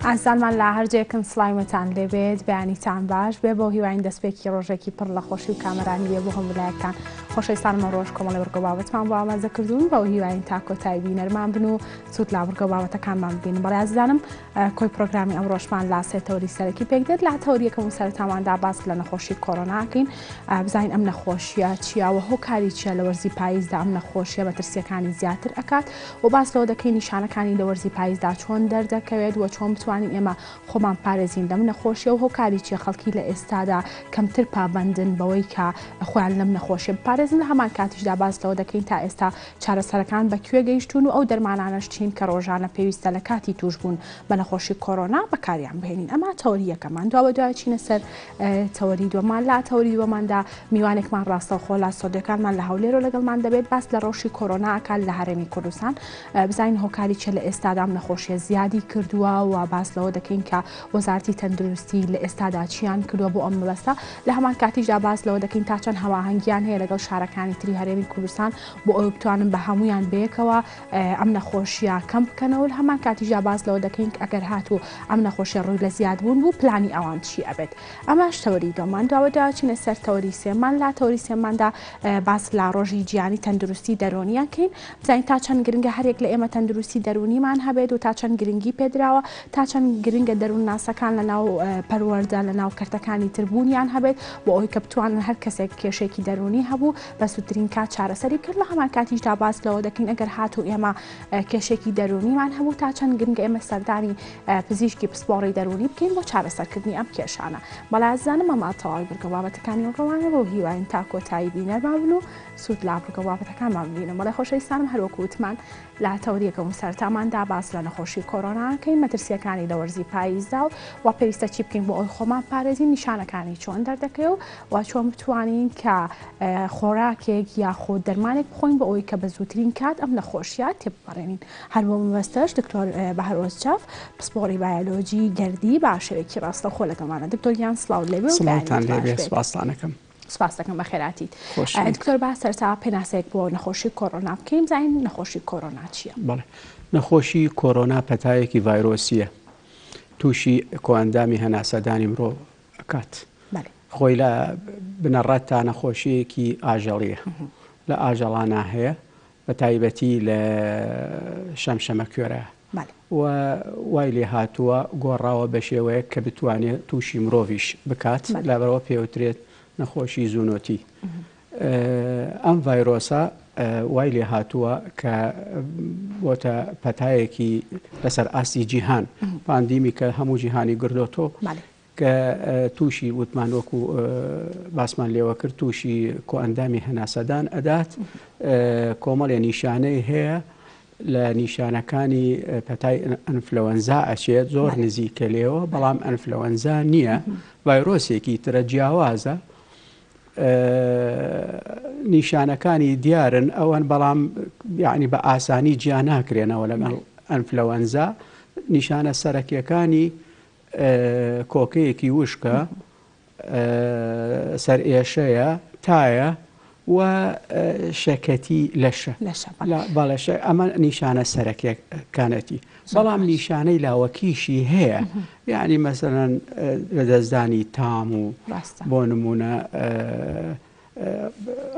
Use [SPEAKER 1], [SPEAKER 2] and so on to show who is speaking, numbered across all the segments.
[SPEAKER 1] ئازیزانمان لە هەر جێکن سڵاومتان لێبێت بەیانیتان باش بێ بەو هیواین دەستپێکی ڕۆژێکی پڕ لە خۆشی و کامەرانی بێ بۆ هەموو لایەکتان خۆشەویستانمە ڕۆژ کۆمەڵی بڕگە بابەتمان بۆ ئامادە کردوون بەو هیواین تا کۆتایی بینەرمان بن و سوود لە بڕگە بابەتەکانمان ببینن بەڵێ ئازیزانم کۆی پرۆگرامی ئەمڕۆشمان لە سێ تەوەری سەرەکی پێک دێت لە تەوەری یەکەم و سەرەتاماندا باس لە نەخۆشی کۆرۆنا ئەکەین بزانین ئەم نەخۆشیە چییە و هۆکاری چییە لە وەرزی پاییزدا ئەم نەخۆشیە مەترسیەکانی زیاتر ئەکات و باس لەوە دەکەین نیشانەکانی لە وەرزی پاییزدا چۆن دەردەکەوێت و چۆن بتوانین ئێمە خۆمان پارێزین لەم نەخۆشیە و هۆکاری چیە خەڵکی لە ئێستادا کەمتر پابەندن بەوەی کە خۆیان لەم نەخۆشیە بپارێزن لە هەمان کاتیشدا باس لەوە دەکەین تا ئێستا چارەسەرەکان بە کوێ گەیشتوون و ئەو دەرمانانەش چین کە ڕۆژانە پێویستە لە کاتی تووشبوون بە نەخۆشی کۆرۆنا بەکاریان بهێنین؟ ئەمە تەوەری یەکەمان. دوابەدوای چینە سەر تەوەری دووەمان. لە تەوەری دووەماندا میوانێکمان ڕاستەوخۆ لە ستۆدیۆکانمان لە هەولێرەوە لەگەڵمان دەبێت، باس لە ڕەوشی کۆرۆنا ئەکات لە هەرێمی کوردستان، بزانین هۆکاری چیە لە ئێستادا ئەم نەخۆشیە زیادی کردووە و باس لەوە دەکەین کە وەزارەتی تەندروستی لە ئێستادا چیان کردووە بۆ ئەم مەبەستە، لە هەمان کاتیشدا باس لەوە دەکەین تا چەند هەماهەنگیان هەیە لەگەڵ شارەکانی تری هەرێمی کوردستان بۆ ئەوەی بتوانن بە هەموویان بەیەکەوە ئەم نەخۆشیە کەم بکەنەوە لە هەمان کاتیشدا باس لەوە دەکەین ئەگەر هاتوو ئەم نەخۆشیە ڕووی لە زیادبوون بوو پلانی ئەوان چی ئەبێت ئەمەش تەوەری دووەمان دواوەدوا چینە سەر تەوەری سێمان لا تەوەری سێماندا باس لە ڕۆژی جیهانی تەندروستی دەرونی ئەکەین بزانین تا چەند گرنگە هەرێک لە ئێمە تەندروستی دەرونیمان هەبێت و تا چەند گرنگی پێدراوە تا چەند گرنگە دەروونناسەکان لە ناو پەروەردە لە ناو کەرتەکانی تر بوونیان هەبێت بۆ ئەوەی کە بتوانن هەر کەسێک کێشێکی دەروونی هەبوو بە زووترین کات چارەسەری بکرێت لە هەمان کاتیشدا باس لەوە دەکەین ئەگەر هاتوو ئێمە کێشێکی دەروونیمان هەبوو تا چەند گرنگە ئێمە سەردانی پزیشکی پسپۆڕی دەروونی بکەین بۆ چارەسەرکردنی ئەم کێشانە. بەڵێ ئازیزانم ئەمە تەواوی بڕگە بابەتەکانی ئەمڕۆمانە بەو هیواین تا کۆتایی بینەرمان بن و سوود لە بڕگە بابەتەکانمان ببینن. بەڵێ خۆشەویستانم هەر وەکو وتمان لە تەوەری یەکەم و سەرەتاماندا باس لە نەخۆشی کۆرۆنا ئەکەین، مەترسییەکانی لە وەرزی پاییزدا و وا پێویستە چی بکەین بۆ ئەوەی خۆمان پارێزین، نیشانەکانی چۆن دەردەکەوێ و وا چۆن بتوانین کە خۆراکێک یاخود دەرمانێک بخۆین بۆ ئەوەی کە بە زووترین کات ئەم نەخۆشیە تێبپەڕێنین. هەر بۆ مەبەستەش دکتۆر بەهرۆز جاف پسپۆڕی بایۆلۆجی گەردی بە شێوەیەکی ڕاستەوخۆ لەگەڵمانە. دکتۆر گیان سڵاوت لێبێ و
[SPEAKER 2] سڵاوتان
[SPEAKER 1] بەیانیت باش
[SPEAKER 2] لێبێ
[SPEAKER 1] بێت.
[SPEAKER 2] سپاستان ئەکەم.
[SPEAKER 1] سپاست دەکەم بەخێراتیت.
[SPEAKER 2] خۆشی.
[SPEAKER 1] دکتۆر با سەرەتا پێناسەیەک بۆ نەخۆشی کۆرۆنا بکەین بزانین نەخۆشی کۆرۆنا چییە؟
[SPEAKER 2] بەڵێ نەخۆشی کۆرۆنا پەتایەکی ڤایرۆسییە تووشی کۆئەندامی هەناسەدانی مرۆڤ ئەکات.
[SPEAKER 1] بەڵێ.
[SPEAKER 2] خۆی لە بنەڕەتدا نەخۆشییەکی ئاژەڵییە لە ئاژەڵانا هەیە بە تایبەتی لە شەمشەمەکوێرە و وای لێ هاتووە گۆڕاوە بە شێوەیەک کە بتوانێت تووشی مرۆڤیش بکات لەبەرەوە پێوترێت نەخۆشی زونۆتی. ئەم ڤایرۆسە وای لێ هاتووە کە بۆتە پەتایەکی لەسەر ئاستی جیهان پاندیمی کە هەموو جیهانی گردۆتۆ کە تووشی وتمان وەکو باسمان لێوە کرد تووشی کۆئەندامی هەناسەدان ئەدات کۆمەڵێ نیشانەی هەیە لە نیشانەکانی پەتای ئەنفلەوەنزا ئەچێت زۆر نزیکە لێوە بەڵام ئەنفلەوەنزا نییە ڤایرۆسێکی ترە جیاوازە نیشانەکانی دیارن ئەوەن بەڵام یعنی بە ئاسانی جیا ناکرێنەوە لەگەڵ ئەنفلەوەنزا نیشانە سەرەکیەکانی کۆکەیەکی وشکە، سەرئێشەیە، تایە و شەکەتی لەشە. بەڵێ ئەمە نیشانە سەرەکیەکانەتی. بەڵام نیشانەی لاوەکیشی هەیە. یعنی مەسەلەن لەدەستدانی تام و بۆ نمونە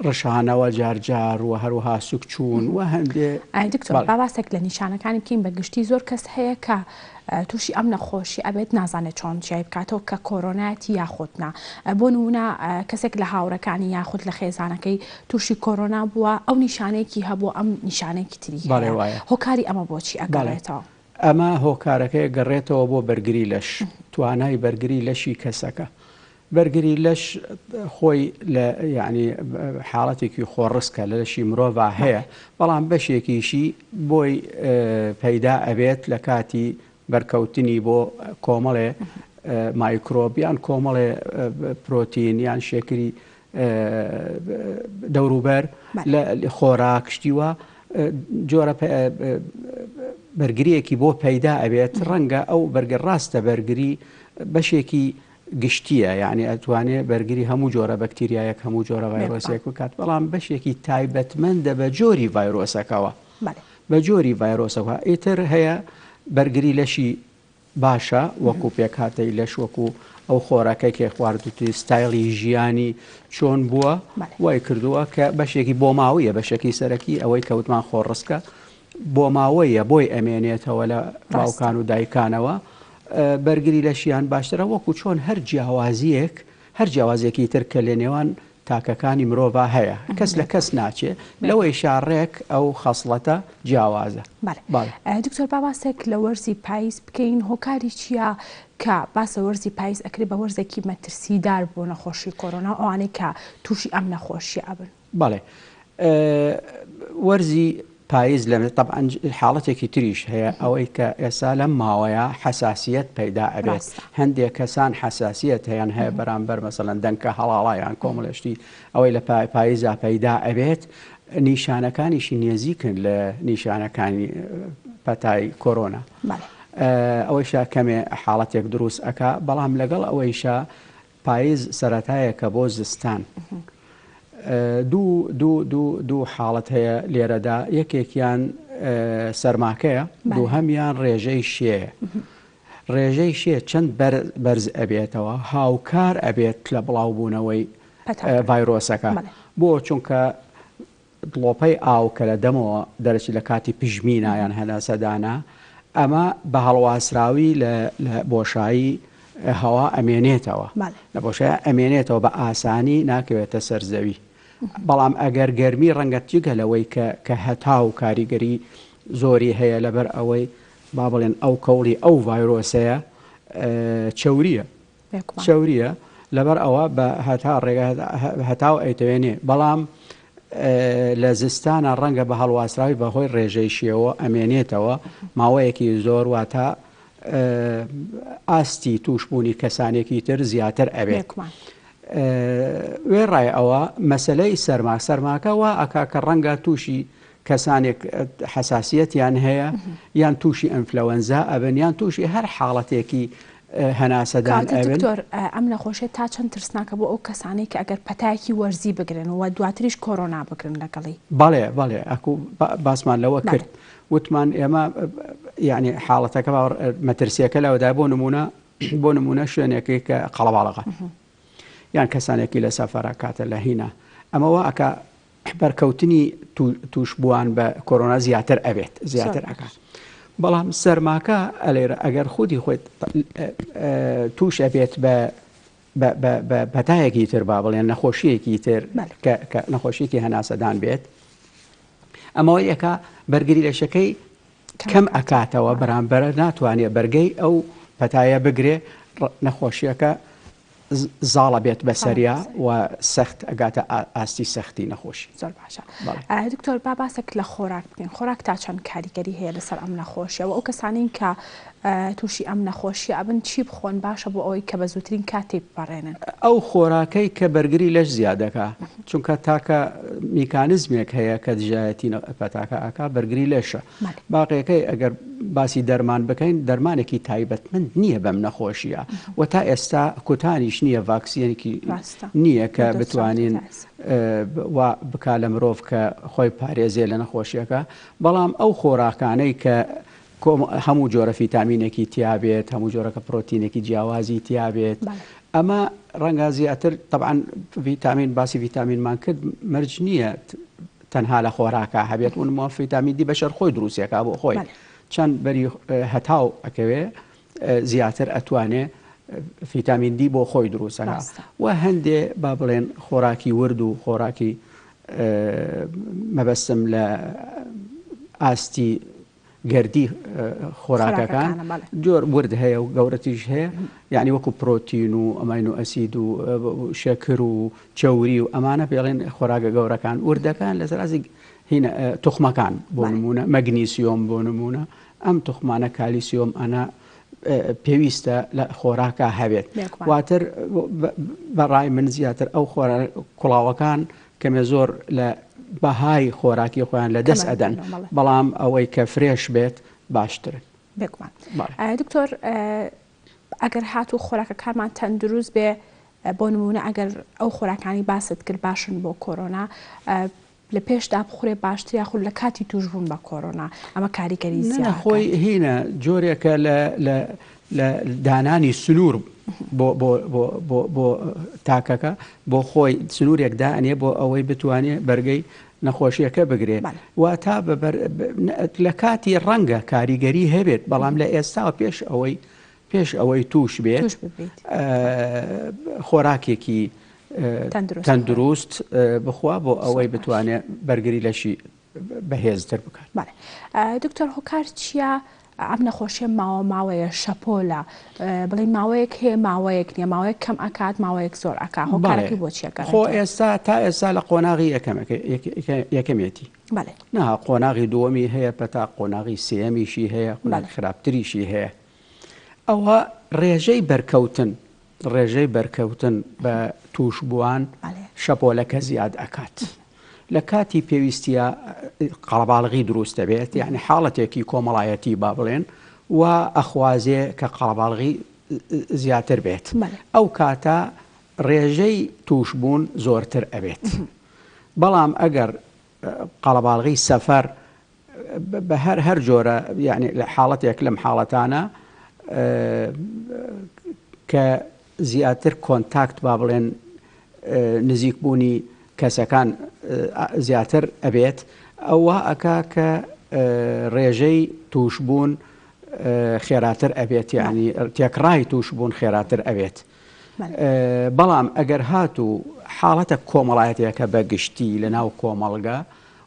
[SPEAKER 2] ڕشانەوە جار جار و هەروەها سکچوون و هەندێ.
[SPEAKER 1] ئای دکتۆر با باسێک لە نیشانەکانی بکەین بە گشتی زۆر کەس هەیە کە تووشی ئەم نەخۆشی ئەبێت نازانێت چۆن جیای بکاتەوە کە کۆرۆنایەتی یاخود نا بۆ نمونە کەسێک لە هاوڕێکانی یاخود لە خێزانەکەی تووشی کۆرۆنا بووە ئەو نیشانەیەکی هەبوو ئەم نیشانەیەکی تری
[SPEAKER 2] بەڵێ وایە
[SPEAKER 1] هۆکاری ئەمە بۆچی ئەگەڕێتەوە؟
[SPEAKER 2] ئەمە هۆکارەکەی گەڕێتەوە بۆ بەرگری لەش توانای بەرگری لەشی کەسەکە بەرگری لەش خۆی لە یانی حاڵەتێکی خۆڕسکە لە لەشی مرۆڤا هەیە، بەڵام بەشێکیشی بۆی پەیدا ئەبێت لە کاتی بەرکەوتنی بۆ کۆمەڵێ مایکرۆب یان کۆمەڵێ پرۆتین یان شێکری دەوروبەر لە خۆراک شتی وا جۆرە بەرگریەکی بۆ پەیدا ئەبێت ڕەنگە ئەو بەرگە ڕاستە بەرگری بەشێکی گشتیە یانی ئەتوانێ بەرگری هەموو جۆرە بەکتریایەک هەموو جۆرە ڤایرۆسێک بکات بەڵام بەشێکی تایبەتمەندە بە جۆری ڤایرۆسەکەوە بە جۆری ڤایرۆسەوە ئیتر هەیە بەرگری لەشی باشە وەکو پێکهاتەی لەش وەکو ئەو خۆراکەی کێ خواردوتی ستایلی ژیانی چۆن بووە وای کردووە کە بەشێکی بۆماویە بەشێکی سەرەکی ئەوەی کەوتمان خۆڕسکە بۆماوەیە بۆی ئەمێنێتەوە لە باوکان و دایکانەوە بەرگری لەشیان باشترە وەکو چۆن هەر جیاوازیەک هەر جیاوازیەکی تر کە لە نێوان تاکەکانی مرۆڤا هەیە کەس لە کەس ناچێ لەوەیشا ڕێک ئەو خەسڵەتە جیاوازە.
[SPEAKER 1] بەڵێ دکتۆر با باسێک لە وەرزی پاییز بکەین هۆکاری چییە کە باس لە وەرزی پاییز ئەکرێ بە وەرزێکی مەترسیدار بۆ نەخۆشی کۆرۆنا و ئەوانەی کە تووشی ئەم نەخۆشیە ئەبن؟
[SPEAKER 2] بەڵێ وەرزی پایز لە تەبعەن حاڵەتێکی تریش هەیە ئەوەی کە ئێستا لەم ماوەیە حەساسیەت پەیدا ئەبێت هەندێک کەسان حەساسیەت هەیەن هەیە بەرامبەر مەسەلەن دەنکە هەڵاڵە یان کۆمەڵێشتی ئەوەی لە پایزا پەیدا ئەبێت نیشانەکانیشی نێزیکن لە نیشانەکانی پەتای کۆرۆنا ئەوەیشا کەمێ حاڵەتێک دروست ئەکا بەڵام لەگەڵ ئەوەیشا پایز سەرەتایەکە بۆ زستان. دوو دوو دوو دوو حاڵەت هەیە لێرەدا یەکێکیان سەرماکەیە دووهەمیان ڕێژەی شێیە. ڕێژەی شێ چەند بەرز ئەبێتەوە هاوکار ئەبێت لە بڵاوبوونەوەی ڤایرۆسەکە بۆ چونکە دڵۆپەی ئاو کە لە دەمەوە دەرەچێت لە کاتی پژمینا یان هەناسەدانا، ئەمە بە هەڵواسراوی لە لە بۆشایی هەوا ئەمێنێتەوە. لە بۆشایی ئەمێنێتەوە بە ئاسانی ناکەوێتە سەر زەوی. بەڵام ئەگەر گەرمی ڕەنگە جگە لەوەی کە کە هەتاو کاریگەری زۆری هەیە لەبەر ئەوەی با بڵێن ئەو کەوڵی ئەو ڤایرۆسەیە چەورییە. چەوریە لەبەر ئەوە بە هەتا ڕێگە هەتاو ئەیتەوێنێ بەڵام لە زستانە ڕەنگە بە هەڵواسراوی بەهۆی ڕێژەی شێوە ئەمێنێتەوە ماوەیەکی زۆر واتە ئاستی توشببوونی کەسانێکی تر زیاتر ئەبێت. وێڕای ئەوە مەسلەی سەرما سەرماکە وا ئەکا کە ڕەنگە تووشی کەسانێک حەساسیەتیان هەیە یان تووشی ئەنفلەوەنزا ئەبن یان تووشی هەر حاڵەتێکی هەناسەدان
[SPEAKER 1] کەواتە
[SPEAKER 2] ئەبن.
[SPEAKER 1] دکتۆر ئەم نەخۆشیە تا چەند ترسناکە بۆ ئەو کەسانەی کە ئەگەر پەتایەکی وەرزی بگرن و دواتریش کۆرۆنا بگرن لەگەڵی؟
[SPEAKER 2] بەڵێ بەڵێ ئەکو باسمان لەوە کرد وتمان ئێمە یعنی حاڵەتەکە مەترسیەکە لەوەدایە بۆ نمونە بۆ نمونە شوێنێکی کە قەڵەباڵغە یان کەسانێکی لە سەفەرە کاتە لە هینا ئەمە وا ئەکا بەرکەوتنی تووشبووان بە کۆرۆنا زیاتر ئەبێت زیاتر ئەکات بەڵام سەرماکە ئەلێرە ئەگەر خودی خۆی توش ئەبێت بە پەتایەکی تر با بڵێن نەخۆشیەکی تر کە نەخۆشیێکی هەناسەدان بێت ئەمەوە یەکە بەرگری لەشەکەی کەم ئەکاتەوە بەرامبەرە ناتوانێت بەرگەی ئەو پەتایە بگرێ نەخۆشیەکە زاڵ ئەبێت بەسەریا و سەخت ئەگاتە ئاستی سەختی نەخۆشی.
[SPEAKER 1] زۆر باشە دکتۆر با باسێک لە خۆراک بکەین خۆراک تا چەند کاریگەری هەیە لەسەر ئەم نەخۆشیە و ئەو کەسانین کە تووشی ئەم نەخۆشیە ئەبن چی بخۆن باشە بۆ ئەوەی کە بە زووترین کات تێیبپەڕێنن؟
[SPEAKER 2] ئەو خۆراکەی کە بەرگری لەش زیاد دەکا چونکە تاکە میکانزمێک هەیە کە دژایەتی پەتاکە ئەکا بەرگری لەشە باقیەکەی ئەگەر باسی دەرمان بکەین دەرمانێکی تایبەتمەند نییە بەم نەخۆشیە و تا ئێستا کوتانیش نییە ڤاکسیەنێکی نییە کە بتوانین وا بکا لە مرۆڤ کە خۆی پارێزێ لە نەخۆشیەکە بەڵام ئەو خۆراکانەی کە هەموو جۆرە فیتامینێکی تیابێت هەموو جۆرەکە پرۆتینێکی جیاوازی تیابێت ئەمە ڕەنگە زیاتر طبعا ڤیتامین باسی ڤیتامینمان کرد مەرج نییە تەنها لە خۆراکا هەبێت و نموە فیتامین دی بەشەر خۆی دروستێکا بۆ خۆی چەند بەری هەتاو ئەکەوێ زیاتر ئەتوانێ فیتامین دی بۆ خۆی دروستەکە و هەندێ با بڵێن خۆراکی ورد و خۆراکی مەبەستم لە ئاستی گەردی خۆراکەکان جۆر ورد هەیە و گەورەتیش هەیە یعنی وەکو پرۆتین و ئەماینۆ ئەسید و شەکر و چەوری و ئەمانە پێڵێن خۆراکە گەورەکان وردەکان لە سەرازی هینە توخمەکان بۆ نمونە مەگنیسیۆم بۆ نمونە ئەم توخمانە کالیسیۆم ئەنا پێویستە لە خۆراکە هەبێت واتر بەڕای من زیاتر ئەو خۆرا کوڵاوەکان کەمێ زۆر لە بەهای خۆراکی خۆیان لە دەست ئەدەن بەڵام ئەوەی کە fresh بێت باشترن.
[SPEAKER 1] بێگومان دکتۆر ئەگەر هاتوو خۆراکەکانمان تەندروست بێ بۆ نمونە ئەگەر ئەو خۆراکانی باست کرد باشن بۆ کۆرۆنا لە پێشدا بخورێ باشتر یاخود لە کاتی توشبوون بە کۆرۆنا ئەمە کاریگەری
[SPEAKER 2] خۆی هینە جۆرێکە لە لە. لە دانانی سنوور بۆ بۆ بۆ بۆ بۆ تاکەکە بۆ خۆی سنوورێک دانێ بۆ ئەوەی بتوانێ بەرگەی نەخۆشیەکە بگرێ واتا لە کاتی ڕەنگە کاریگەری هەبێت بەڵام لە ئێستاوە پێش ئەوەی پێش ئەوەی توش بێت خۆراکێکی تەندروست بخوا بۆ ئەوەی بتوانێت بەرگری لەشی بەهێزتر بکات.
[SPEAKER 1] بەڵێ دکتۆر هۆکار چییە ئەم نەخۆشیە ماوە ماوەیە شەپۆلە بڵێ ماوەیەک هەیە ماوەیەک نیە ماوەیەک کەم ئەکات ماوەیەک زۆر ئەکا هۆکارەکەی بۆ چیە
[SPEAKER 2] خۆ ئێستا تا ئێستا لە قۆناغی یەکەمێتی
[SPEAKER 1] بەڵێ
[SPEAKER 2] نا قۆناغی دووەمی هەیە پەتا قۆناغی سێیەمیشی هەیە قۆناغی خراپتریشی هەیە ئەوە ڕێژەی بەرکەوتن ڕێژەی بەرکەوتن بە تووشبووان شەپۆلەکە زیاد ئەکات. لە کاتی پێویستیە قەڵەباڵغی دروست دەبێت یعنی حاڵەتێکی کۆمەڵایەتی با بڵێن و ئەخوازێ کە قەڵەباڵغی زیاتر بێت ئەو کاتە ڕێژەی تووشبوون زۆرتر ئەبێت بەڵام ئەگەر قەڵەباڵغی سەفەر بە هەر هەر جۆرە یعنی لە حاڵەتێک لەم حاڵەتانە کە زیاتر contact با بڵێن نزیک بوونی کەسەکان زیاتر ئەبێت ئەوە ئەکا کە ڕێژەی تووشبوون خێراتر ئەبێت یعنی تێکڕای تووشبوون خێراتر ئەبێت بەڵام ئەگەر هاتوو حاڵەتە کۆمەڵایەتەکە بە گشتی لە ناو کۆمەڵگە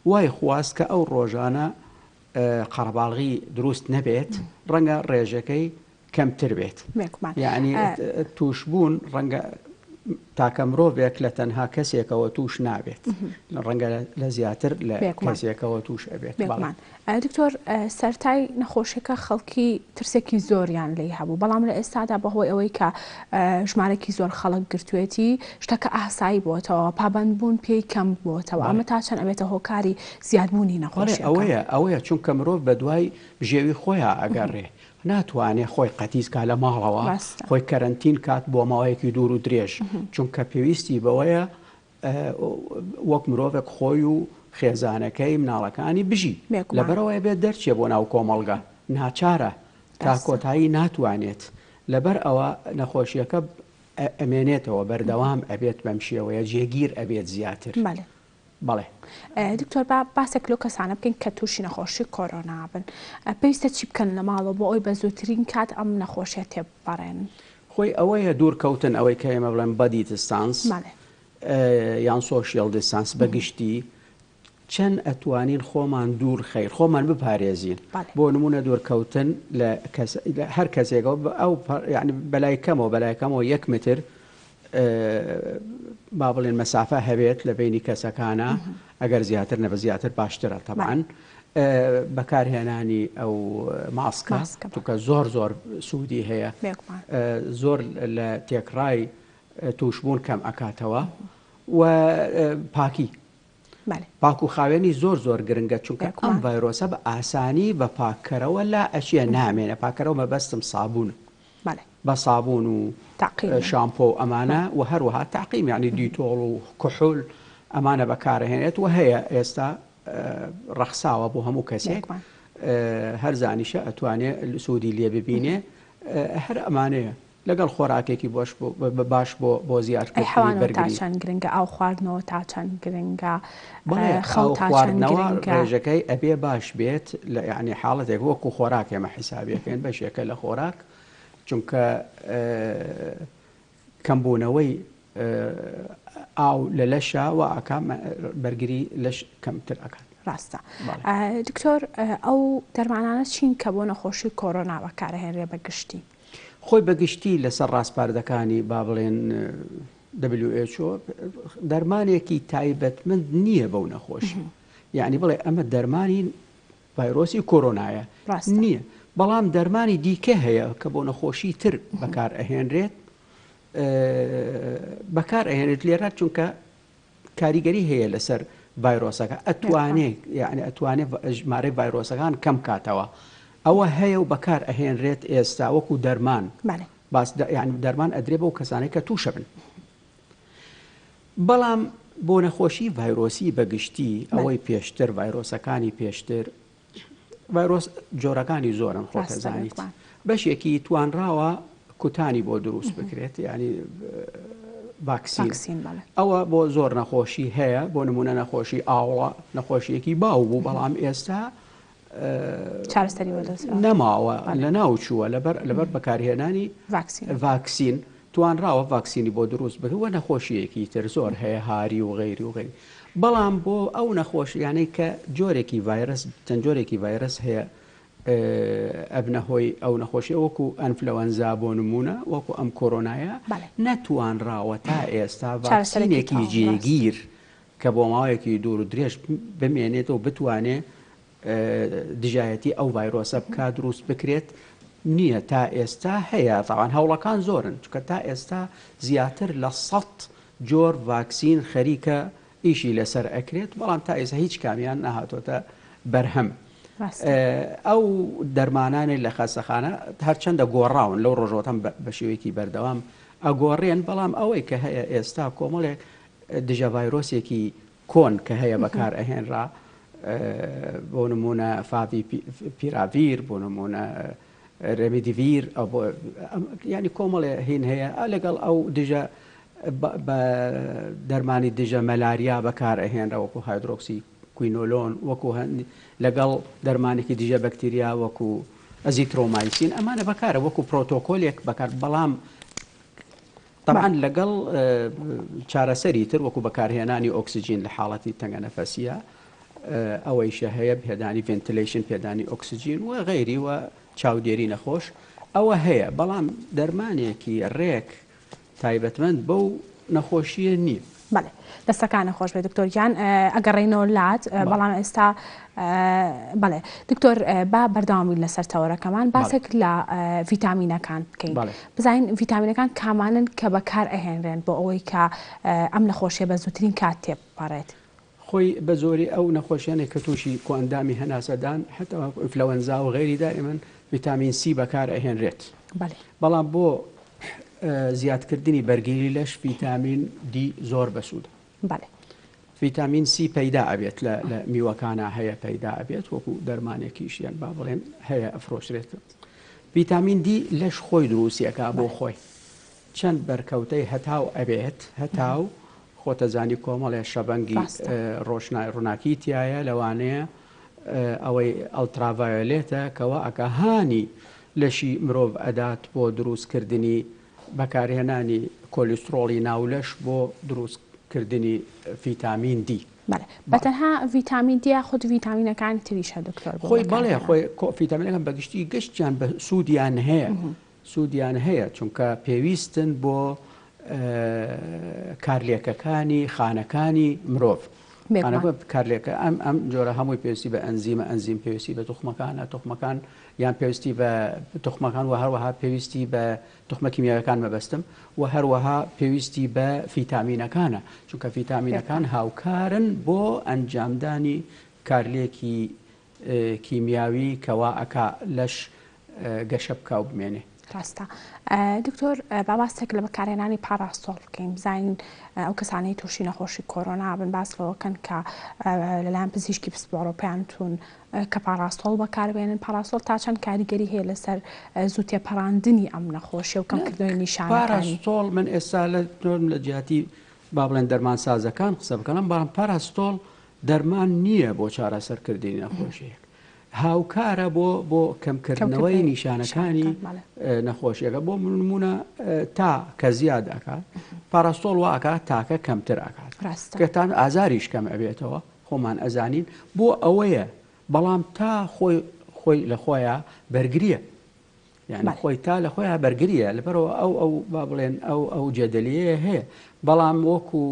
[SPEAKER 2] وای خواست کە ئەو ڕۆژانە قەرەباڵغی دروست نەبێت ڕەنگە ڕێژەکەی کەمتر بێت یعنی تووشبوون ڕەنگە تاکە مرۆڤێک لە تەنها کەسێکەوە توش نابێت ڕەنگە لە زیاتر لە کەسێکەوە توش ئەبێت.
[SPEAKER 1] دکتۆر سەرتای نەخۆشیەکە خەڵکی ترسێکی زۆریان لێی هەبوو بەڵام لە ئێستادا بەهۆی ئەوەی کە ژمارەکی زۆر خەڵک گرتوێتی شتەکە ئاسایی بۆتەوە پابەندبوون پێی کەم بۆتەوە ئەمە تا چەند ئەبێتە هۆکاری زیادبوونی نەخۆشیەکە؟
[SPEAKER 2] ئەوەیە ئەوەیە چونکە مرۆڤ بەدوای بژێوی خۆیا ئەگەڕێ ناتوانێ خۆی قەتیس کا لە ماڵەوە خۆی کەرەنتین کات بۆ ماوەیەکی دوور و درێژ چونکە پێویستی بەوەیە وەک مرۆڤێک خۆی و خێزانەکەی مناڵەکانی بژی لەبەرئەوەی بێت دەرچێ بۆ ناو کۆمەڵگە ناچارە تا کۆتایی ناتوانێت لەبەر ئەوە نەخۆشیەکە ئەمێنێتەوە بەردەوام ئەبێت بەم شێوەیە جێگیر ئەبێت زیاتر بەڵێ.
[SPEAKER 1] دکتۆر با باسێک لەو کەسانە بکەین کە تووشی نەخۆشی کۆرۆنا بن پێویستە چی بکەن لە ماڵەوە بۆ ئەوی بە زووترین کات ئەم نەخۆشیە تێبپەڕێنن؟
[SPEAKER 2] خۆی ئەوەیە دوور کەوتن ئەوەی کە ئێمە بڵێن body distance یان social distance بە گشتی چەند ئەتوانین خۆمان دوور خەیر خۆمان بپارێزین بۆ نمونە دوورکەوتن لە هەر کەسێکەوە ئەو یعنی بەلای کەمەوە بەلای کەمەوە یەک متر با بڵێن مەسافە هەبێت لە بینی کەسەکانە ئەگەر زیاتر نەبە زیاتر باشترە تەبان بەکارهێنانی ئەو ماسکە چونکە زۆر زۆر سوودی هەیە زۆر لە تێکڕای تووشبوون کەم ئەکاتەوە و پاکی پاک و خاوێنی زۆر زۆر گرنگە چونکە ئەم ڤایرۆسە بە ئاسانی بە پاککەرەوە لا ئەچیە نامێنە پاکەرەوە مەبەستم سابوون بە سابوون و شامپۆ و ئەمانە و هەروەها تاقیم یعنی دیتۆڵ و کحول ئەمانە بەکارهێنێت و هەیە ئێستا ڕەخساوە بۆ هەموو کەسێک هەرزانیشە ئەتوانێ سوودی لێ ببینێ هەر ئەمانەیە لەگەڵ خۆراکێکی بۆش باش بۆ بۆ زیادکردنی
[SPEAKER 1] حەوانەوە تا چەند گرنگە ئاو خواردنەوە تا چەند گرنگە خەو تا چەند گرنگە
[SPEAKER 2] ڕێژەکەی ئەبێ باش بێت لە یعنی حاڵەتێک وەکو خۆراک ئێمە حیسابیەکەین بەشێکە لە خۆراک چونکە کەمبوونەوەی ئاو لە لەشا وا ئەکا بەرگری لەش کەمتر ئەکات.
[SPEAKER 1] ڕاستە دکتۆر ئەو دەرمانانە چین کە بۆ نەخۆشی کۆرۆنا بەکارهێنرێ بە گشتی؟
[SPEAKER 2] خۆی بە گشتی لەسەر ڕاسپاردەکانی با بڵێن WHO دەرمانێکی تایبەتمەند نییە بەو نەخۆشی یعنی بڵێ ئەمە دەرمانی ڤایرۆسی کۆرۆنایە نییە بەڵام دەرمانی دیکە هەیە کە بۆ نەخۆشی تر بەکار ئەهێنرێت بەکار ئەهێنێت لێرە چونکە کاریگەری هەیە لەسەر ڤایرۆسەکە ئەتوانێ یعنی ئەتوانێ ژمارەی ڤایرۆسەکان کەم کاتەوە ئەوە هەیە و بەکار ئەهێنرێت ئێستا وەکو دەرمان باس یعنی دەرمان ئەدرێ بەو کەسانێک کە تووشە بن بەڵام بۆ نەخۆشی ڤایرۆسی بەگشتی ئەوەی پێشتر ڤایرۆسەکانی پێشتر ڤایرۆس جۆرەکانی زۆرن خۆت ئەزانیت. بەشێکی توانراوە کوتانی بۆ دروست بکرێت یانی ڤاکسین ئەوە بۆ زۆر نەخۆشی هەیە بۆ نمونە نەخۆشی ئاوڵە نەخۆشیەکی باو بوو بەڵام ئێستا
[SPEAKER 1] چارەسەری
[SPEAKER 2] نەماوە لە ناو چووە لەبەر لەبەر بەکارهێنانی ڤاکسین توانراوە ڤاکسینی بۆ دروست بکە وە نەخۆشیەکی تر زۆر هەیە هاری و غەیری و غەیری بەڵام بۆ ئەو نەخۆشیانەی کە جۆرێکی ڤایرس چەند جۆرێکی ڤایرس هەیە ئەبنە هۆی ئەو نەخۆشیە وەکو ئەنفلەوەنزا بۆ نمونە وەکو ئەم کۆرۆنایە نەتوانراوە تا ئێستا ڤاکسینێکی جێگیر کە بۆ ماوەیەکی دوور و درێژ بمێنێت و بتوانێ دژایەتی ئەو ڤایرۆسە بکات دروست بکرێت نییە تا ئێستا هەیە تاوان هەوڵەکان زۆرن چونکە تا ئێستا زیاتر لە سەد جۆر ڤاکسین خەریکە ئیشی لەسەر ئەکرێت بەڵام تا ئێستا هیچ کامیان نەهاتۆتە بەرهەم. ئەو دەرمانانەی لە خەستەخانە هەرچەندە گۆڕاون لەو ڕۆژەوەتەم بە شێوەیەکی بەردەوام ئەگۆڕێن بەڵام ئەوەی کە هەیە ئێستا کۆمەڵێک دژە ڤایرۆسێکی کۆن کە هەیە بەکار ئەهێنرا بۆ نمونە فاڤی پیراڤیر بۆ نمونە رێمیدیڤیر یانی کۆمەڵێ هین هەیە لەگەڵ ئەو دژە بە دەرمانی دژە مەلاریا بەکار ئەهێنرا وەکو هایدرۆکسی کوینۆلۆن وەکو لەگەڵ دەرمانێکی دژە بەکتریا وەکو ئەزیترۆمایسین ئەمانە بەکارە وەکو پرۆتۆکۆلێک بەکار بەڵام تەبعەن لەگەڵ چارەسەری تر وەکو بەکارهێنانی ئۆکسجین لە حاڵەتی تەنگەنەفەسیە ئەوەیشە هەیە پێدانی ventilation پێدانی ئۆکسجین و غەیری و چاودێری نەخۆش ئەوە هەیە بەڵام دەرمانێکی ڕێک تایبەتمەند بەو نەخۆشیە نییە.
[SPEAKER 1] بەڵێ دەستەکانت خۆش بێت دکتۆر گیان ئەگەڕێینەوە لات بەڵام ئێستا بەڵێ دکتۆر با بەردەوام بین لەسەر تەوەرەکەمان باسێک لە ڤیتامینەکان بکەین بزانین ڤیتامینەکان کامانن کە بەکار ئەهێنرێن بۆ ئەوەی کە ئەم نەخۆشیە بە زووترین کات تێبپەڕێت.
[SPEAKER 2] خۆی بە زۆری ئەو نەخۆشیانەی کە تووشی کۆئەندامی هەناسەدان حتا وەکو ئینفلەوەنزا و غەیری دائیمەن ڤیتامین سی بەکار ئەهێنرێت بەڵام بۆ زیادکردنی بەرگری لەش ڤیتامین دی زۆر بەسوودە. ڤیتامین سی پەیدا ئەبێت لە لە میوەکانا هەیە پەیدا ئەبێت وەکو دەرمانێکیش یان با بڵێن هەیە ئەفرۆشرێت. ڤیتامین دی لەش خۆی دروستی ئەکا بۆ خۆی. چەند بەرکەوتەی هەتاو ئەبێت هەتاو خۆتەزانی کۆمەڵێ شەبەنگی ڕۆشنای ڕووناکی تایە لەوانەیە ئەوەی ئەڵتراڤایۆلێتە کەوا ئەکا هانی لەشی مرۆڤ ئەدات بۆ دروستکردنی بەکارهێنانی کۆلیسترۆڵی ناو لەش بۆ دروستکردنی فیتامین دی.
[SPEAKER 1] بەڵێ بەتەنها ڤیتامین دی یاخود ڤیتامینەکانی تریش هەر دکتۆر
[SPEAKER 2] بۆ خۆی بەڵێ خۆی فیتامینەکان بەگشتی گشتیان بە سوودیان هەیە سوودیان هەیە چونکە پێویستن بۆ کارلێکەکانی خانەکانی مرۆڤ. کارلێکە ئەم ئەم جۆرە هەمووی پێویستی بە ئەنزیمە ئەنزیم پێویستی بە توخمەکانە توخمەکان یان پێویستی بە توخمەکان و هەروەها پێویستی بە توخمە کیمیاویەکان مەبەستم و هەروەها پێویستی بە فیتامینەکانە چونکە فیتامینەکان هاوکارن بۆ ئەنجامدانی کارلێکی کیمیاوی کە وا ئەکا لەش گەشە بکا و بمێنێ.
[SPEAKER 1] ڕاستە دکتۆر با باسێک لە بەکارهێنانی پاراستۆڵ بکەین بزانین ئەو کەسانەی تووشی نەخۆشی کۆرۆنا بن باس لەوەکەن کە لەلایەن پزیشکی پسپۆڕەوە پێیان وتون کە پاراستۆڵ بەکاربێنن پاراستۆڵ تا چەند کاریگەری هەیە لەسەر زوو تێپەڕاندنی ئەم نەخۆشیە و کەمکردنەوەی نیشانەکانی؟
[SPEAKER 2] پاراستۆڵ من ئێستا لە لە جیاتی با بڵێن دەرمانسازەکان قسە بکەم بەڵام پاراستۆڵ دەرمان نییە بۆ چارەسەرکردنی نەخۆشیەک هاوکارە بۆ بۆ کەمکردنەوەی نیشانەکانی نەخۆشیەکە بۆ نمونە تا کە زیاد ئەکات پاراستۆڵ وا ئەکات تاکە کەمتر ئەکات کەتان ئازاریش کەم ئەبێتەوە خۆمان ئەزانین بۆ ئەوەیە بەڵام تا خۆی خۆی لە خۆیان بەرگریە یعنی خۆی تا لە خۆیان بەرگریە لەبەرەوە ئەو ئەو با بڵێن ئەو ئەو جەدەلیەیە هەیە بەڵام وەکو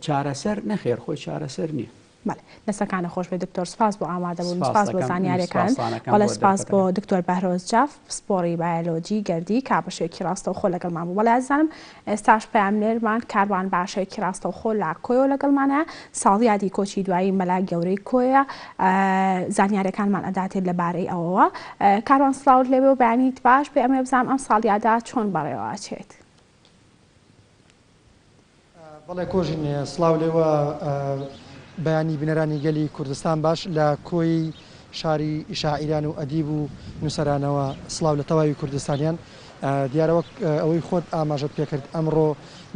[SPEAKER 2] چارەسەر نەخێر خۆی چارەسەر نییە.
[SPEAKER 1] بەڵێ دەستەکانت خۆش بێت دکتۆر سپاس بۆ ئامادەبوون سپاس بۆ زانیاریەکانت بەڵێ سپاس بۆ دکتۆر بەهرۆز جاف پسپۆڕی بایۆلۆجی گەردی کا بە شێوەیەکی ڕاستەوخۆ لەگەڵمان بوو بەڵێ ئازیزانم ئێستاش پەیامنێرمان کاروان بە شێوەیەکی ڕاستەوخۆ لە کۆیەوە لەگەڵمانە ساڵیادی کۆچی دوایی مەلا گەورەی کۆیە زانیاریەکانمان ئەداتێ لەبارەی ئەوەوە کاروان سڵاوت لێبێ و بەیانیت باش بێ ئەمەوێ بزانم ئەم ساڵیادە چۆن بەڕێوە ئەچێت.
[SPEAKER 3] بەڵێ کۆژین سڵاو لێوە بەیانی بینەرانی گەلی کوردستان باش لە کۆی شاری شاعیران و ئەدیب و نووسەرانەوە سڵاو لە تەواوی کوردستانیان. دیارە وەک ئەوەی خۆت ئاماژەت پێکرد ئەمڕۆ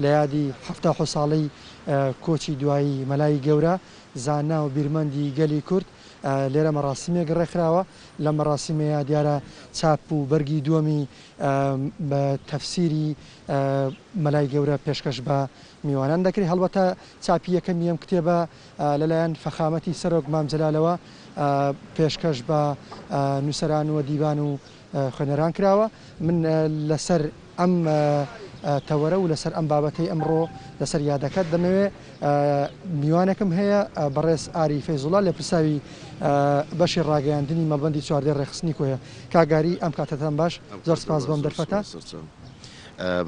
[SPEAKER 3] لە یادی 77 ساڵەی کۆچی دوایی مەلای گەورە، زانا و بیرمەندی گەلی کورد لێرە مەڕاسیمێک ڕێکخراوە. لەم مەڕاسیمەیا دیارە چاپ و بەرگی دووەمی تەفسیری مەلای گەورە پێشکەش بە میوانان دەکرێت. هەڵبەتە چاپی یەکەمی ئەم کتێبە لەلایەن فەخامەتی سەرۆک مام جەلالەوە پێشکەش بە نووسەران و ئەدیبان و خوێنەران کراوە. من لەسەر ئەم تەوەرە و لەسەر ئەم بابەتەی ئەمڕۆ لەسەر یادەکەت دەمەوێ میوانێکم هەیە بەڕێز ئاری فەیزوڵا لێپرساوی بەشی ڕاگەیاندنی مەڵبەندی چواردەی ڕێکخستنی کۆیە. کاک ئاری ئەم کاتەتان باش، زۆر سپاس بۆ ئەم دەرفەتە.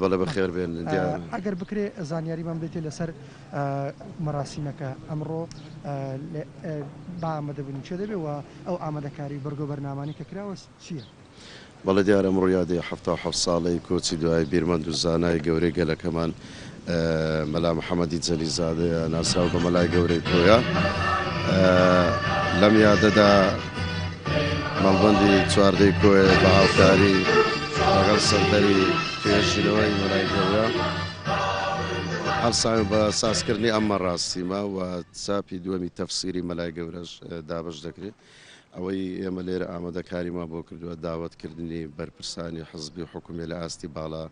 [SPEAKER 4] بەڵێ بەخێر بێن. دیارە.
[SPEAKER 3] ئەگەر بکرێ زانیاریمان بدەیتێ لەسەر مەراسیمەکە ئەمڕۆ بە ئامادەبوونی کێ دەبێ و ئەو ئامادەکاری و بەرگە و بەرنامانەی کە کراوە چییە؟
[SPEAKER 4] بەڵێ دیارە ئەمڕۆ یادی 77 ساڵەی کۆچی دوای بیرمەند و زانای گەورەی گەلەکەمان مەلا محەمەدی جەلیزادەیە ناسراو بە مەلای گەورەی کۆیە. لەم یادەدا مەڵبەندی چواردەی کۆیە بە هاوکاری لەگەڵ سەنتەری توێژینەوەی مەلای گەورە هەڵساوین بە سازکردنی ئەم مەراسیمە و چاپی دووەمی تەفسیری مەلای گەورەش دابەش دەکرێت. ئەوەی ئێمە لێرە ئامادەکاریمان بۆ کردووە داوەتکردنی بەرپرسانی حزبی و حکومی لە ئاستی باڵا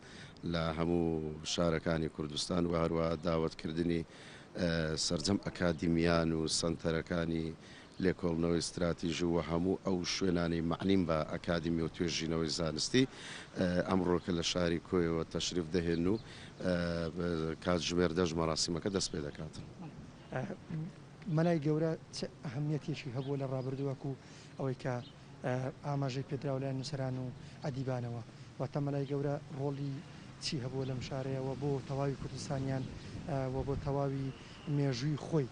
[SPEAKER 4] لە هەموو شارەکانی کوردستان و هەروەها داوەتکردنی سەرجەم ئەکادیمیان و سەنتەرەکانی لێکۆڵنەوەی ستراتیژی و هەموو ئەو شوێنانەی مەعنین بە ئەکادیمی و توێژینەوەی زانستی ئەمڕۆکە لە شاری کۆیەوە تەشریف دەهێن و کاتژمێر دەش مەراسیمەکە دەست پێ دەکات.
[SPEAKER 3] مەلای گەورە چ ئەهەمیەتێکی هەبووە لە ڕابردوو وەکو ئەوەی کە ئاماژەی پێدراوە لایەن نووسەران و ئەدیبانەوە؟ واتە مەلای گەورە ڕۆڵی چی هەبووە لەم شارەیە و بۆ تەواوی کوردستانیان و بۆ تەواوی مێژووی خۆی؟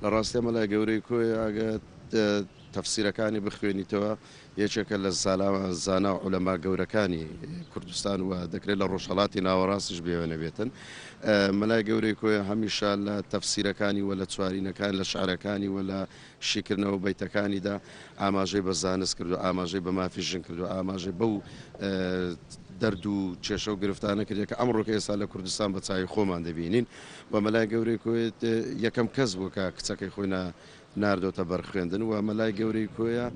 [SPEAKER 4] لە ڕاستیا مەلای گەورەی کۆیە ئەگەر تەفسیرەکانی بخوێنیتەوە یەکێکە لە زانا و عولەما گەورەکانی کوردستان و دەکرێت لە ڕۆژهەڵاتی ناوەڕاستیش بێوێنە بێتن. مەلای گەورەی کۆیە هەمیشە لە تەفسیرەکانی و لە چوارینەکان، لە شعرەکانی و لە شیکردنەوە بەیتەکانیدا ئاماژەی بە زانست کردووە، ئاماژەی بە مافی ژن کردووە، ئاماژەی بەو دەرد و کێشە و گرفتانە کردووە کە ئەمڕۆکە ئێستا لە کوردستان بە چاوی خۆمان دەبینین و مەلای گەورەی کۆیە یەکەم کەس بوو کە کچەکەی خۆی ناردۆتە بەر خوێندن و مەلای گەورەی کۆیە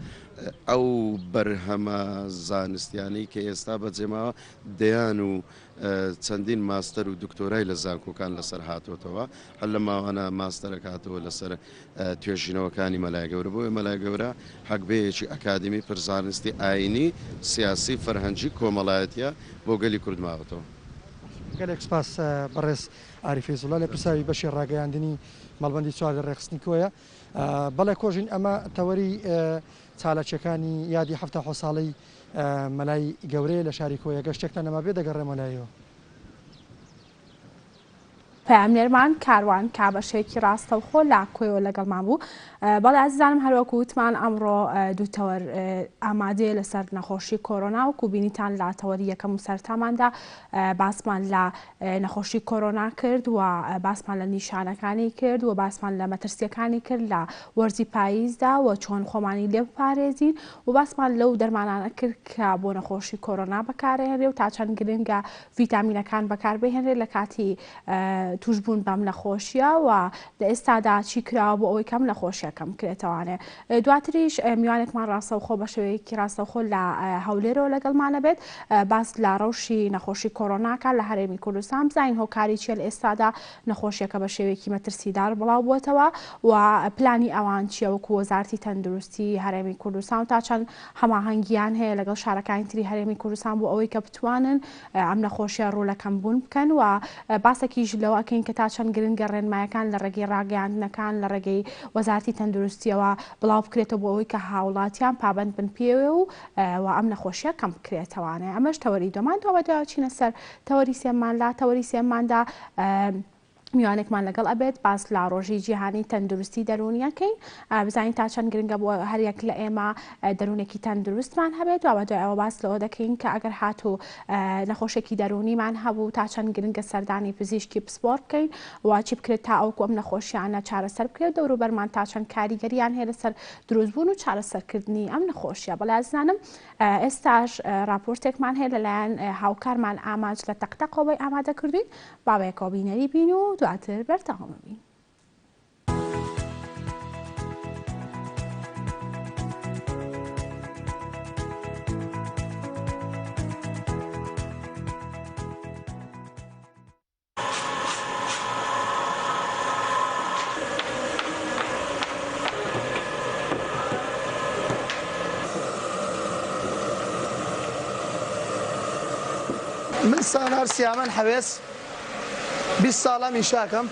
[SPEAKER 4] ئەو بەرهەمە زانستیانەی کە ئێستا بەجێماوە دەیان و چەندین ماستەر و دکتۆرای لە زانکۆکان لەسەر هاتۆتەوە هەر لە ماوانە ماستەرەک هاتەوە لەسەر توێژینەوەکانی مەلای گەورە بۆیە مەلای گەورە حەکبەیەکی ئەکادیمی پر زانستی ئاینی سیاسی فەرهەنگی کۆمەڵایەتیە بۆ گەلی کورد ماوەتەوە.
[SPEAKER 3] گەلێک سوپاس بەڕێز ئاری فەیزوڵا لێپرسراوی بەشی ڕاگەیاندنی مەڵبەندی چواردە ڕێکخستنی کۆیە. بەڵێ کۆژین ئەمە تەوەری چالاکیەکانی یادی 77 ساڵەی مەلای گەورەیە لە شاری کۆیە گەشتێکتان نەمابێ دەگەڕێمەوە لایەوە.
[SPEAKER 1] پەیامنێرمان کاروان کا بەشێکی ڕاستەوخۆ لە کۆیەوە لەگەڵمان بوو. بەڵێ ئازیزانم هەروەکو وتمان ئەمڕۆ دوو تەوەر ئامادەیە لەسەر نەخۆشی کۆرۆنا وەکو بینیتان لە تەوەری یەکەم و سەرتاماندا باسمان لە نەخۆشی کۆرۆنا کرد و باسمان لە نیشانەکانی کرد و باسمان لە مەترسیەکانی کرد لە وەرزی پاییزدا و چۆن خۆمانی لێ بپارێزین و باسمان لەو دەرمانانە کرد کە بۆ نەخۆشی کۆرۆنا بەکارهێنرێ و تا چەند گرنگە ڤیتامینەکان بەکاربهێنرێت لە کاتی توشبوون بەم نەخۆشیە و لە ئێستادا چی کراوە بۆ ئەوەی کەم نەخۆشیە کەم بکرێتەوانێ دواتریش میوانێکمان ڕاستەوخۆ بە شێوەیەکی ڕاستەوخۆ لە هەولێرەوە لەگەڵمانە بێت باس لە ڕەوشی نەخۆشی کۆرۆناکە لە هەرێمی کوردستان بزانین هۆکاری چیە لە ئێستادا نەخۆشیەکە بە شێوەیەکی مەترسیدار بڵاو بووەتەوە و پلانی ئەوان چیە وەکو وەزارتی تەندروستی هەرێمی کوردستان و تا چەند هەماهەنگیان هەیە لەگەڵ شارەکانی تری هەرێمی کوردستان بۆ ئەوەی کە بتوانن ئەم نەخۆشیە ڕوو لە کەمبوون بکەن و باسێکیش لەوە ئەکەین کە تا چەند گرنگە ڕێنمایەکان لە ڕێگەی ڕاگەیاندنەکان لە ڕێگەی وەزارەتی تەندروستیەوە بڵاو بکرێتەوە بۆ ئەوەی کە هاوڵاتیان پابەند بن پێوێ و و ئەم نەخۆشیە کەم بکرێتەوانێ ئەمەش تەوەری دووەمان دوابەدوای چینە سەر تەوەری سێممان لا تەوەری سێمماندا. میوانێکمان لەگەڵ ئەبێت باس لە ڕۆژی جیهانی تەندروستی دەروونی ئەکەین بزانین تا چەند گرنگە بۆ هەریەک لە ئێمە دەروونێکی تەندروستمان هەبێت و بەدوای ئەوە باس لەوە دەکەین کە ئەگەر هاتوو نەخۆشێکی دەروونیمان هەبوو تا چەند گرنگە سەردانی پزیشکی پسپۆر بکەین و چی بکرێت تا ئەوکو ئەم نەخۆشیانە چارەسەر بکرێت دەوروبەرمان تا چەند کاریگەریان هەیە لەسەر دروستبوون و چارەسەرکردنی ئەم نەخۆشیە بەڵێ ئازیزانم ئێستاش راپۆرتێکمان هەیە لەلایەن هاوکارمان ئامانج لە تەقتەقەوە بۆی ئامادە کردوین با بەیەکەوە بینەری بین و دواتر بەردەوام بین.
[SPEAKER 3] من سالار سیامەند حەوێز 20 ساڵە میشاکەم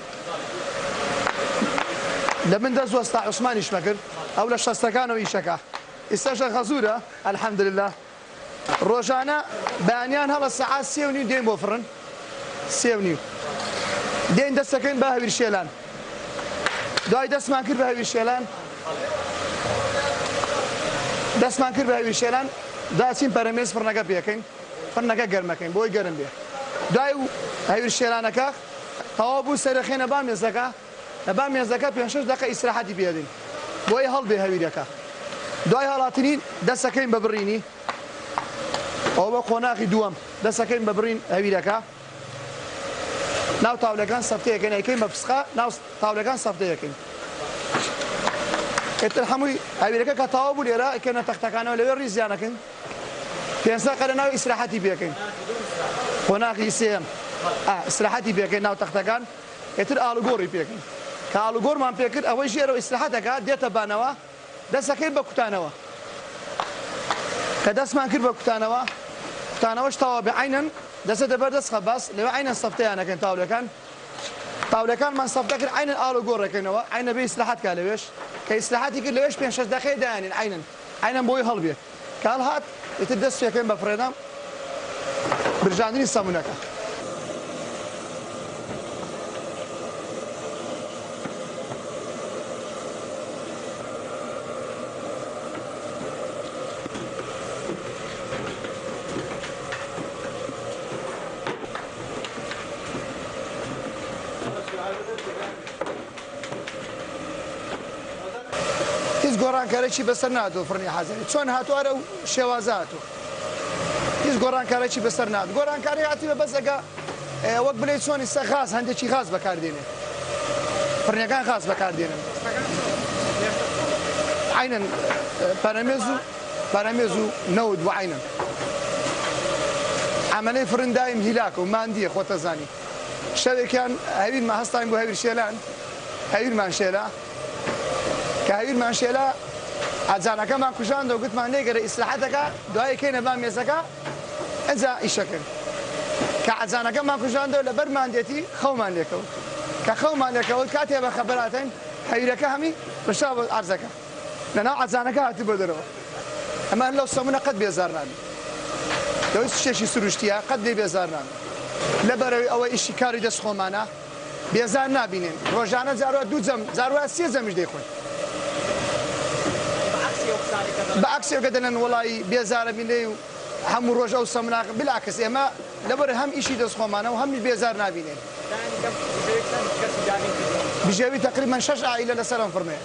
[SPEAKER 3] لە من دەست وەستا عوسمانیشمە کرد ئەو لە شەستەکانەوە ئیشەکە ئیستاشە خەزورە الحمدلله ڕۆژانە بەیانیان هەڵە سەعات سێ و نیو دێین بۆ فڕن سێ و نیو دێین دەستەکەین بە هەویر شێلان دوای دەستمان کرد بە هەویر شێلان دەستمان کرد بە هەویر شێلان داچین پەرەمێز فڕنەکە پێکەین فڕنەکە گەرمەکەین بۆی گەرم بێ دوای و هەویر شێلانەکە تەواو بوو سەرەخێنە با مێزەکە لەبان مێزەکە پێنج شەش دەقە ئیسراحەتی پێ ئەدەین بۆی هەڵبێ هەویرەکە دوای هەڵاتنی دەسەکەین بە بڕینی ئەوە بە قۆناغی دووەم دەسەکەین بە بڕین هەویرەکە ناو تاولەکان سەفتەیەکەین ئەیکەین بە فسقە ناو تاولەکان سەفتەیەکەین ئیتر هەمووی هەویرەکە کە تەواو بوو لێرە ئەکەینە تەختەکانەوە لەوێ ڕیزیانەکەین پێنج دەقە لە ناو ئیسراحەتی پێکەین قۆناغی سێیەم ئیسراحەتی پێکەین ناو تەختەکان ئیتر ئاڵوگۆڕی پێکەین. کە ئاڵوگۆڕمان پێکرد ئەوەی ژێرەوە ئیسراحەت ئەکات دێتە بانەوە دەست ئەکەین بە کوتانەوە. کە دەستمان کرد بە کوتانەوە، کوتانەوەش تەواو بێ عەینەن دەچێتە بەر دەست خەباز لەوێ عەینەن سەفتەیان ئەکەین تاولەکان. تاولەکانمان سەفتە کرد عەینەن ئاڵوگۆڕ ئەکەینەوە عەینە بێ ئیسراحەت کا لەوێش. کە ئیسراحەتی کرد لەوێش پێنج شەش دەقەیە دایانێین عەینەن عەینەن بۆی هەڵبێ. کە هەڵهات ئیتر دەست پێکەین بە فڕێدان برژاندنی سەمونەکە. هیچ گۆڕانکاریی بەسەر نەهاتووە فڕنی حازری چۆن هاتووە هەر ئەو شێوازە هاتووە هیچ گۆڕانکاریی بەسەر نات گۆڕانکاری هاتیبە بەس ئەگە وەک بلێ چۆن ئیستا غاز هەندێکی غاز بەکاردێنێ فڕنیەکان غاز بەکاردێنن عینەن پەرەمێز و پەرەمێز و نەوت بۆ عینەن عملەی فرن دایم هیلاکە و ماندیە خۆتەزانی شەوێکیان هەویرمان هەستاین بۆ هەویر شێلان هەویرمان شێلا کە هەویرمان شێلا عەجانەکەمان کوژاندەوە گوتمان لێگەرە ئیسراحەتەکە دوای کەینە بان مێزەکە ئەجا ئیشەکەن کە عەجانەکەمان کوژاندەوە لەبەر ماندێتی خەومان لێکەوت کە خەومان لێکەوت کاتێ بە خەبەراتین هەویرەکە هەمی ڕشا بۆ عەرزەکە لەناو عەجانەکە هاتبووە دەرەوە ئەمە لەو سەمونە قەت بێزار نابی لەوەی شتێکی سروشتیە قەت لێی بێزار نابی لەبەرەوەی ئەوە ئیشی کاری دەست خۆمانە بێزار نابینێن ڕۆژانە جاروا دوو جەم جاروا سێ جەمیش دەیخۆین بە عەکسی ئەو کە دەلێن وەڵایی بێزارە بین لێی و هەموو ڕۆژ ئەو سەمناخ بالعکس ئێمە لەبەر هەم ئیشی دەست خۆمانە و هەمیش بێزار نابینێن بژێوی تەقریبەن شەش عائیلە لەسەر ئەم فڕنەیە.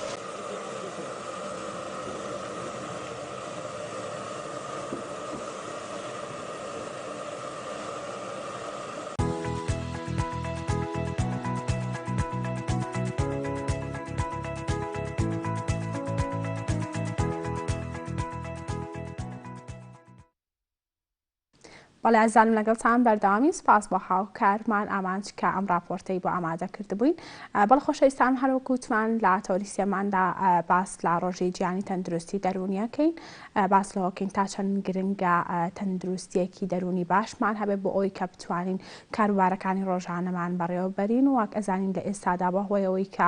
[SPEAKER 1] بەڵێ ئازیزانم لەگەڵتان بەردەوامی سپاس بۆ هاوکارمان ئامانج کە ئەم راپۆرتەی بۆ ئامادە کردبووین بەڵ خۆشەویستان هەروەک وتمان لە تەوەری سێماندا باس لە ڕۆژی جیهانی تەندروستی دەروونیەکەین باس لەوەکەین تا چەند گرنگە تەندروستیەکی دەروونی باشمان هەبێت بۆ ئەوی کە بتوانین کاروبارەکانی ڕۆژانەمان بەڕێوەبەرین و وەک ئەزانین لە ئێستادا بەهۆی ئەوەی کە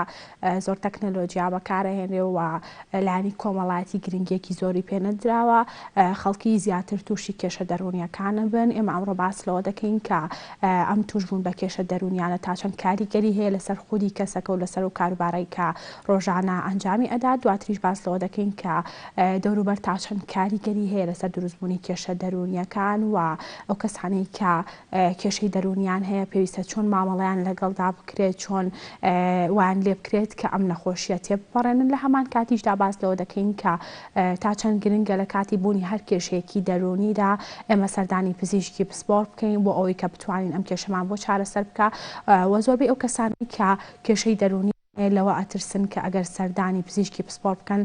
[SPEAKER 1] زۆر تەکنەلۆجیا بەکارەهێنرێ و لایەنی کۆمەڵایەتی گرنگیەکی زۆری پێنەدراوە خەڵکی زیاتر تووشی کێشە دەروونیەکانە بن. بدەن. ئێمە ئەمڕۆ باس لەوە دەکەین کە ئەم تووشبوون بە کێشە دەروونیانە تا چەند کاریگەری هەیە لەسەر خودی کەسەکە و لەسەر ئەو کاروبارەی کە ڕۆژانە ئەنجامی ئەدات، دواتریش باس لەوە دەکەین کە دەوروبەر تا چەند کاریگەری هەیە لەسەر دروستبوونی کێشە دەروونیەکان و ئەو کەسانەی کە کێشەی دەروونیان هەیە پێویستە چۆن مامەڵەیان لەگەڵدا بکرێت، چۆن وایان لێبکرێت کە ئەم نەخۆشیە تێبپەڕێنن، لە هەمان کاتیشدا باس لەوە دەکەین کە تا چەند گرنگە لە کاتی بوونی هەر کێشەیەکی دەروونیدا ئێمە سەردانی پزیشکی پسپۆڕ بکەین بۆ ئەوەی کە بتوانین ئەم کێشەمان بۆ چارەسەر بکا و زۆربەی ئەو کەسانەی کە کێشەی دەروونی لەوە ئەترسن کە ئەگەر سەردانی پزیشکی پسپۆڕ بکەن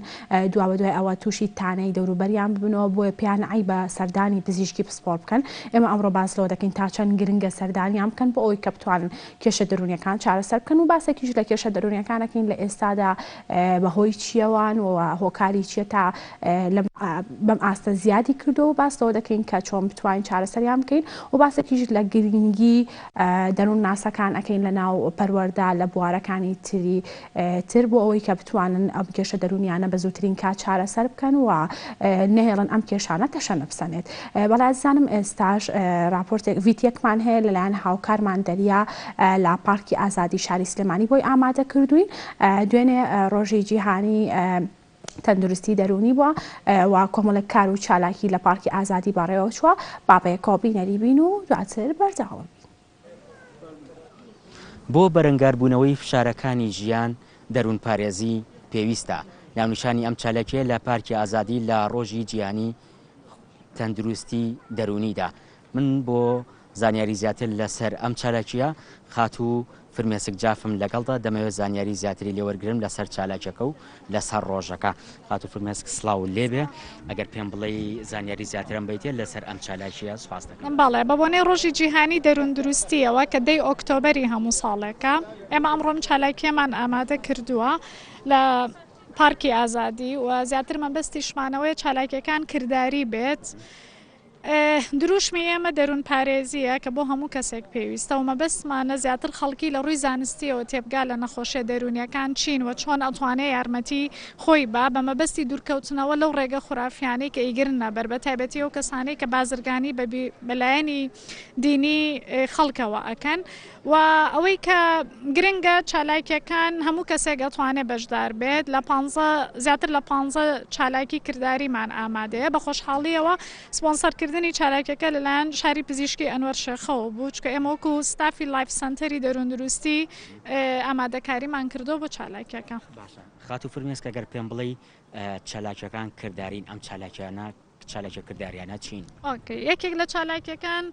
[SPEAKER 1] دوابەدوای ئەوە تووشی تانەی دەوروبەریان ببنەوە بۆیە پێیان عەیبە سەردانی پزیشکی پسپۆڕ بکەن ئێمە ئەمڕۆ باس لەوە دەکەین تا چەند گرنگە سەردانیان بکەن بۆ ئەوەی کە بتوانن کێشە دەروونیەکان چارەسەر بکەن و باسێکیش لە کێشە دەروونیەکان ئەکەین لە ئێستادا بەهۆی چیەوان و هۆکاری چیە تا بەم ئاستە زیادی کردووە و باس لەوە دەکەین کە چۆن بتوانین چارەسەریان بکەین و باسێکیش لە گرنگی دەروونناسەکان ئەکەین لە ناو پەروەردە لە بوارەکانی تری تر بۆ ئەوەی کە بتوانن ئەم کێشە دەروونیانە بە زووترین کات چارەسەر بکەن و نەهێڵن ئەم کێشانە تەشەنە بسەنێت. بەڵێ ئازیزانم ئێستاش راپۆرتێک ڤیتیەکمان هەیە لەلایەن هاوکارمان دەریا لە پارکی ئازادی شاری سلێمانی بۆی ئامادە کردووین دوێنێ ڕۆژی جیهانی تەندروستی دەروونی بووە و کۆمەڵێک کار و چالاکی لە پارکی ئازادی بەڕێوە چووە با بەیەکەوە بینەری بین و دواتر بەردەوام بین.
[SPEAKER 5] بۆ بەرەنگاربوونەوەی فشارەکانی ژیان، دەروونپارێزی پێویستە. ناونیشانی ئەم چالاکییە لە پارکی ئازادی لە ڕۆژی جیهانی تەندروستی دەروونیدا. من بۆ زانیاری زیاتر لەسەر ئەم چالاکییە خاتوو فرمێسک جافم لەگەڵدا دەمەوێت زانیاری زیاتری لێوەرگرم لەسەر چالاکیەکە و لەسەر ڕۆژەکە. خاتوو فرمێسک سڵاو لێبێ ئەگەر پێم بڵێی زانیاری زیاترم بیتێ لەسەر ئەم چالاکیە سوپاس دەکەم.
[SPEAKER 6] بەڵێ، بە بۆنەی ڕۆژی جیهانی دەرووندروستییەوە کە دەی ئۆکتۆبەری هەموو ساڵێکە، ئێمە ئەمڕۆ ئەم چالاکییەمان ئامادە کردووە لە پارکی ئازادی و زیاتر مەبەستیشمان ئەوەیە چالاکییەکان کرداری بێت. دروشمی ئێمە دەروونپارێزییە کە بۆ هەموو کەسێک پێویستە و مەبەستمانە زیاتر خەڵکی لە ڕووی زانستییەوە تێبگا لە نەخۆشیە دەروونیەکان چین و چۆن ئەتوانێ یارمەتی خۆی با بە مەبەستی دوورکەوتنەوە لەو ڕێگە خورافیانەی کە ئەیگرنە بەر بە تایبەتی ئەو کەسانەی کە بازرگانی بە لایەنی دینی خەڵکەوە ئەکەن و ئەوەی کە گرنگە چالاکیەکان هەموو کەسێک ئەتوانێ بەشدار بێت لە پانزە زیاتر لە پانزە چالاکی کرداریمان ئامادەیە بە خۆشحاڵیەوە سپۆنسەرکردنی چالاکیەکە لەلایەن شاری پزیشکی ئەنوەر شێخەوە بوو چونکە ئێمە وەکو ستافی لایف سەنتەری دەرووندروستی ئامادەکاریمان کردووە بۆ چالاکیەکە.
[SPEAKER 5] باشە خاتوو فرمێسک ئەگەر پێم بڵێی چالاکیەکان کردارین ئەم چالاکیانە چالاکیە کرداریانە چین؟
[SPEAKER 6] ئۆکەی یەکێک لە چالاکیەکان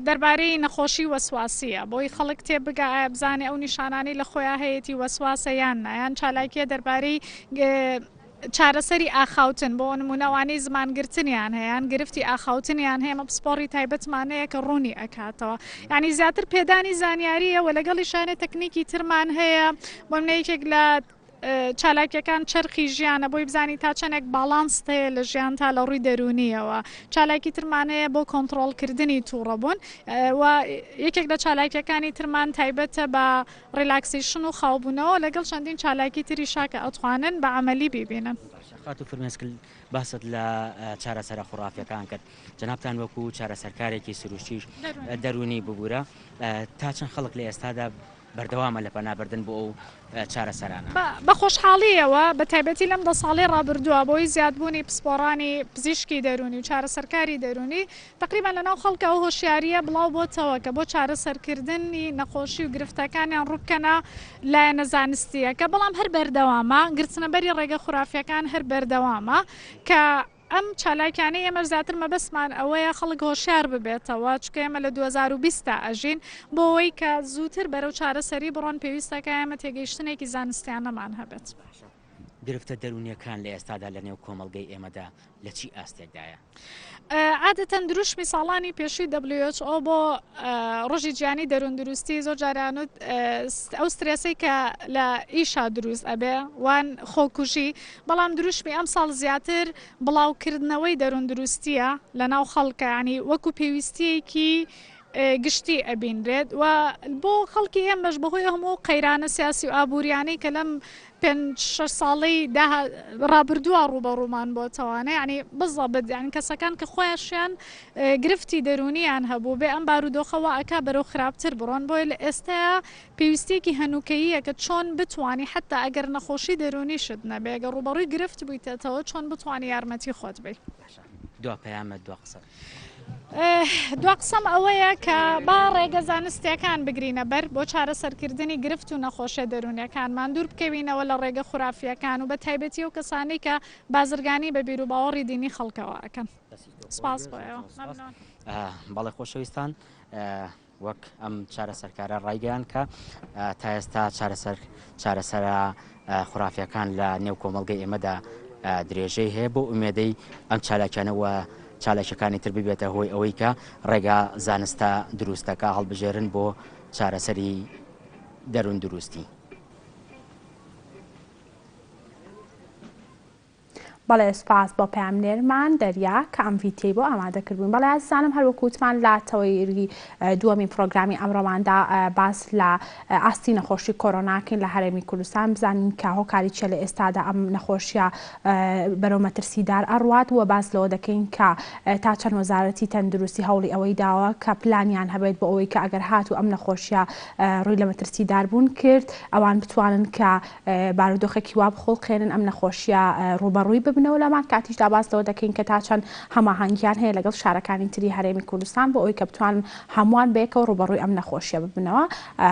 [SPEAKER 6] دەربارەی نەخۆشی وەسواسیە بۆی خەڵک تێ بگا ئایا بزانێ ئەو نیشانانەی لە خۆیان هەیەی وەسواسە یان نا یان چالاکیە دەربارەی چارەسەری ئاخاوتن بۆ نمونە ئەوانەی زمانگرتنیان هەیە یان گرفتی ئاخاوتنیان هەیە ئەمە پسپۆڕی تایبەتمان هەیە کە ڕوونی ئەکاتەوە یعنی زیاتر پێدانی زانیاریە و لەگەڵیشانێ تەکنیکی ترمان هەیە بۆ منە یەکێک لە چالاکیەکان چەرخی ژیانە بۆی بزانی تا چەندێک باڵانست هەیە لە ژیان تا لە ڕووی دەروونیەوە چالاکی ترمان هەیە بۆ کۆنتڕۆڵکردنی تووڕەبوون و یەکێک لە چالاکیەکانی ترمان تایبەتە بە relaxation و خاوبوونەوە لەگەڵ چەندین چالاکی تریشا کە ئەتوانن بە عەمەلی بیبینن.
[SPEAKER 5] باشە خاتوو فرمێسک باست لە چارەسەرە خوڕافیەکان کرد جەنابتان وەکو چارەسەرکارێکی سروشتیش دەروونی ببورە تا چەند خەڵک لە ئێستادا بەردەوامە لە پەنابردن بۆ ئەو چارەسەرانە.
[SPEAKER 6] بە خۆشحاڵییەوە، بە تایبەتی لەم دە ساڵەی ڕابردووە، بەهۆی زیادبوونی پسپۆڕانی پزیشکی دەروونی و چارەسەرکاری دەروونی، تەقریبەن لەناو خەڵکا ئەو هۆشیارییە بڵاو بۆتەوە کە بۆ چارەسەرکردنی نەخۆشی و گرفتەکانیان ڕووبکەنە لایەنە زانستییەکە، بەڵام هەر بەردەوامە، گرتنەبەری ڕێگە خورافییەکان هەر بەردەوامە کە ئەم چالاکیانەی ئێمەش زیاتر مەبەستمان ئەوەیە خەڵک هۆشیار ببێتەوە، چونکە ئێمە لە 2020 دا ئەژین، بۆ ئەوەی کە زووتر بەرەو چارەسەری بڕۆن پێویستە کە ئێمە تێگەیشتنێکی زانستیانەمان هەبێت.
[SPEAKER 5] باشە گرفتە دەروونییەکان لە ئێستادا لە نێو کۆمەڵگەی ئێمەدا لە چی ئاستێکدایە؟
[SPEAKER 6] عادەتەن دروشمی ساڵانی پێشووی WHO بۆ ڕۆژی جیهانی دەرووندروستی زۆر جاران وت ئەو سترێسەی کە لە ئیشا دروست ئەبێ وان خۆکوژی بەڵام دروشمی ئەمساڵ زیاتر بڵاوکردنەوەی دەرووندروستییە لەناو خەڵکە یانی وەکو پێویستییەکی گشتی ئەبینرێت و بۆ خەڵکی ئێمەش بەهۆی هەموو قەیرانە سیاسی و ئابووریانەی کە لەم. پێنج شەش ساڵەی داها ڕابردووە ڕووبەڕوومان بۆتەوانە یعنی بزەبت یعنی کەسەکان کە خۆیشیان گرفتی دەروونیان هەبوو بێ ئەم بارودۆخە وا ئەکا بەرەو خراپتر بڕۆن بۆیە لە ئێستایا پێویستیەکی هەنووکەییە کە چۆن بتوانی حەتا ئەگەر نەخۆشی دەروونیشت نەبێ ئەگەر ڕووبەڕووی گرفت بوویتەتەوە چۆن بتوانی یارمەتی خۆت بەی.
[SPEAKER 5] باشە دوا پەیامت دوا قسەت.
[SPEAKER 6] دوا قسەم ئەوەیە کە با ڕێگە زانستیەکان بگرینە بەر بۆ چارەسەرکردنی گرفت و نەخۆشیە دەروونیەکانمان، دوور بکەوینەوە لە ڕێگە خورافیەکان و بە تایبەتی ئەو کەسانەی کە بازرگانی بە بیروباوەڕی دینی خەڵکەوە ئەکەن. سپاس بۆ ئێوە. مەمنون.
[SPEAKER 5] بەڵێ خۆشەویستان وەک ئەم چارەسەرکارە ڕایگەیان کە تا ئێستا چارەسەر چارەسەرە خورافیەکان لە نێو کۆمەڵگەی ئێمەدا درێژەی هەیە بۆ ئومێدەی ئەم چالاکیانە وە چالاکیەکانی تر ببێتە هۆی ئەوەی کە ڕێگا زانستە دروستەکە هەڵبژێرن بۆ چارەسەری دەروون دروستی.
[SPEAKER 1] بەڵێ سوپاس بۆ پەیامنێرمان دەریا کە ئەم ڤیتیەی بۆ ئامادە کردبووین. بەڵێ ئازیزانم هەر وەکو وتمان لە تەوەری دووەمی پرۆگرامی ئەمڕۆماندا باس لە ئاستی نەخۆشی کۆرۆناکەین لە هەرێمی کوردستان بزانین کە هۆکاری چیە لە ئێستادا ئەم نەخۆشیە بەرەو مەترسیدار ئەڕوات و باس لەوە دەکەین کە تا چەند وەزارەتی تەندروستی هەوڵی ئەوەی داوە کە پلانیان هەبێت بۆ ئەوەی کە ئەگەر هاتوو ئەم نەخۆشیە ڕووی لە مەترسیدار بوون کرد ئەوان بتوانن کە بارودۆخێکی وا بخوڵقێنن ئەم نەخۆشییە ڕووبەڕووی ببنەوە، لەهەمان کاتیشدا باس لەوە دەکەین کە تا چەند هەماهەنگیان هەیە لەگەڵ شارەکانی تری هەرێمی کوردستان بۆ ئەوەی کە بتوانن هەمووان بەیەکەوە ڕووبەڕووی ئەم نەخۆشییە ببنەوە.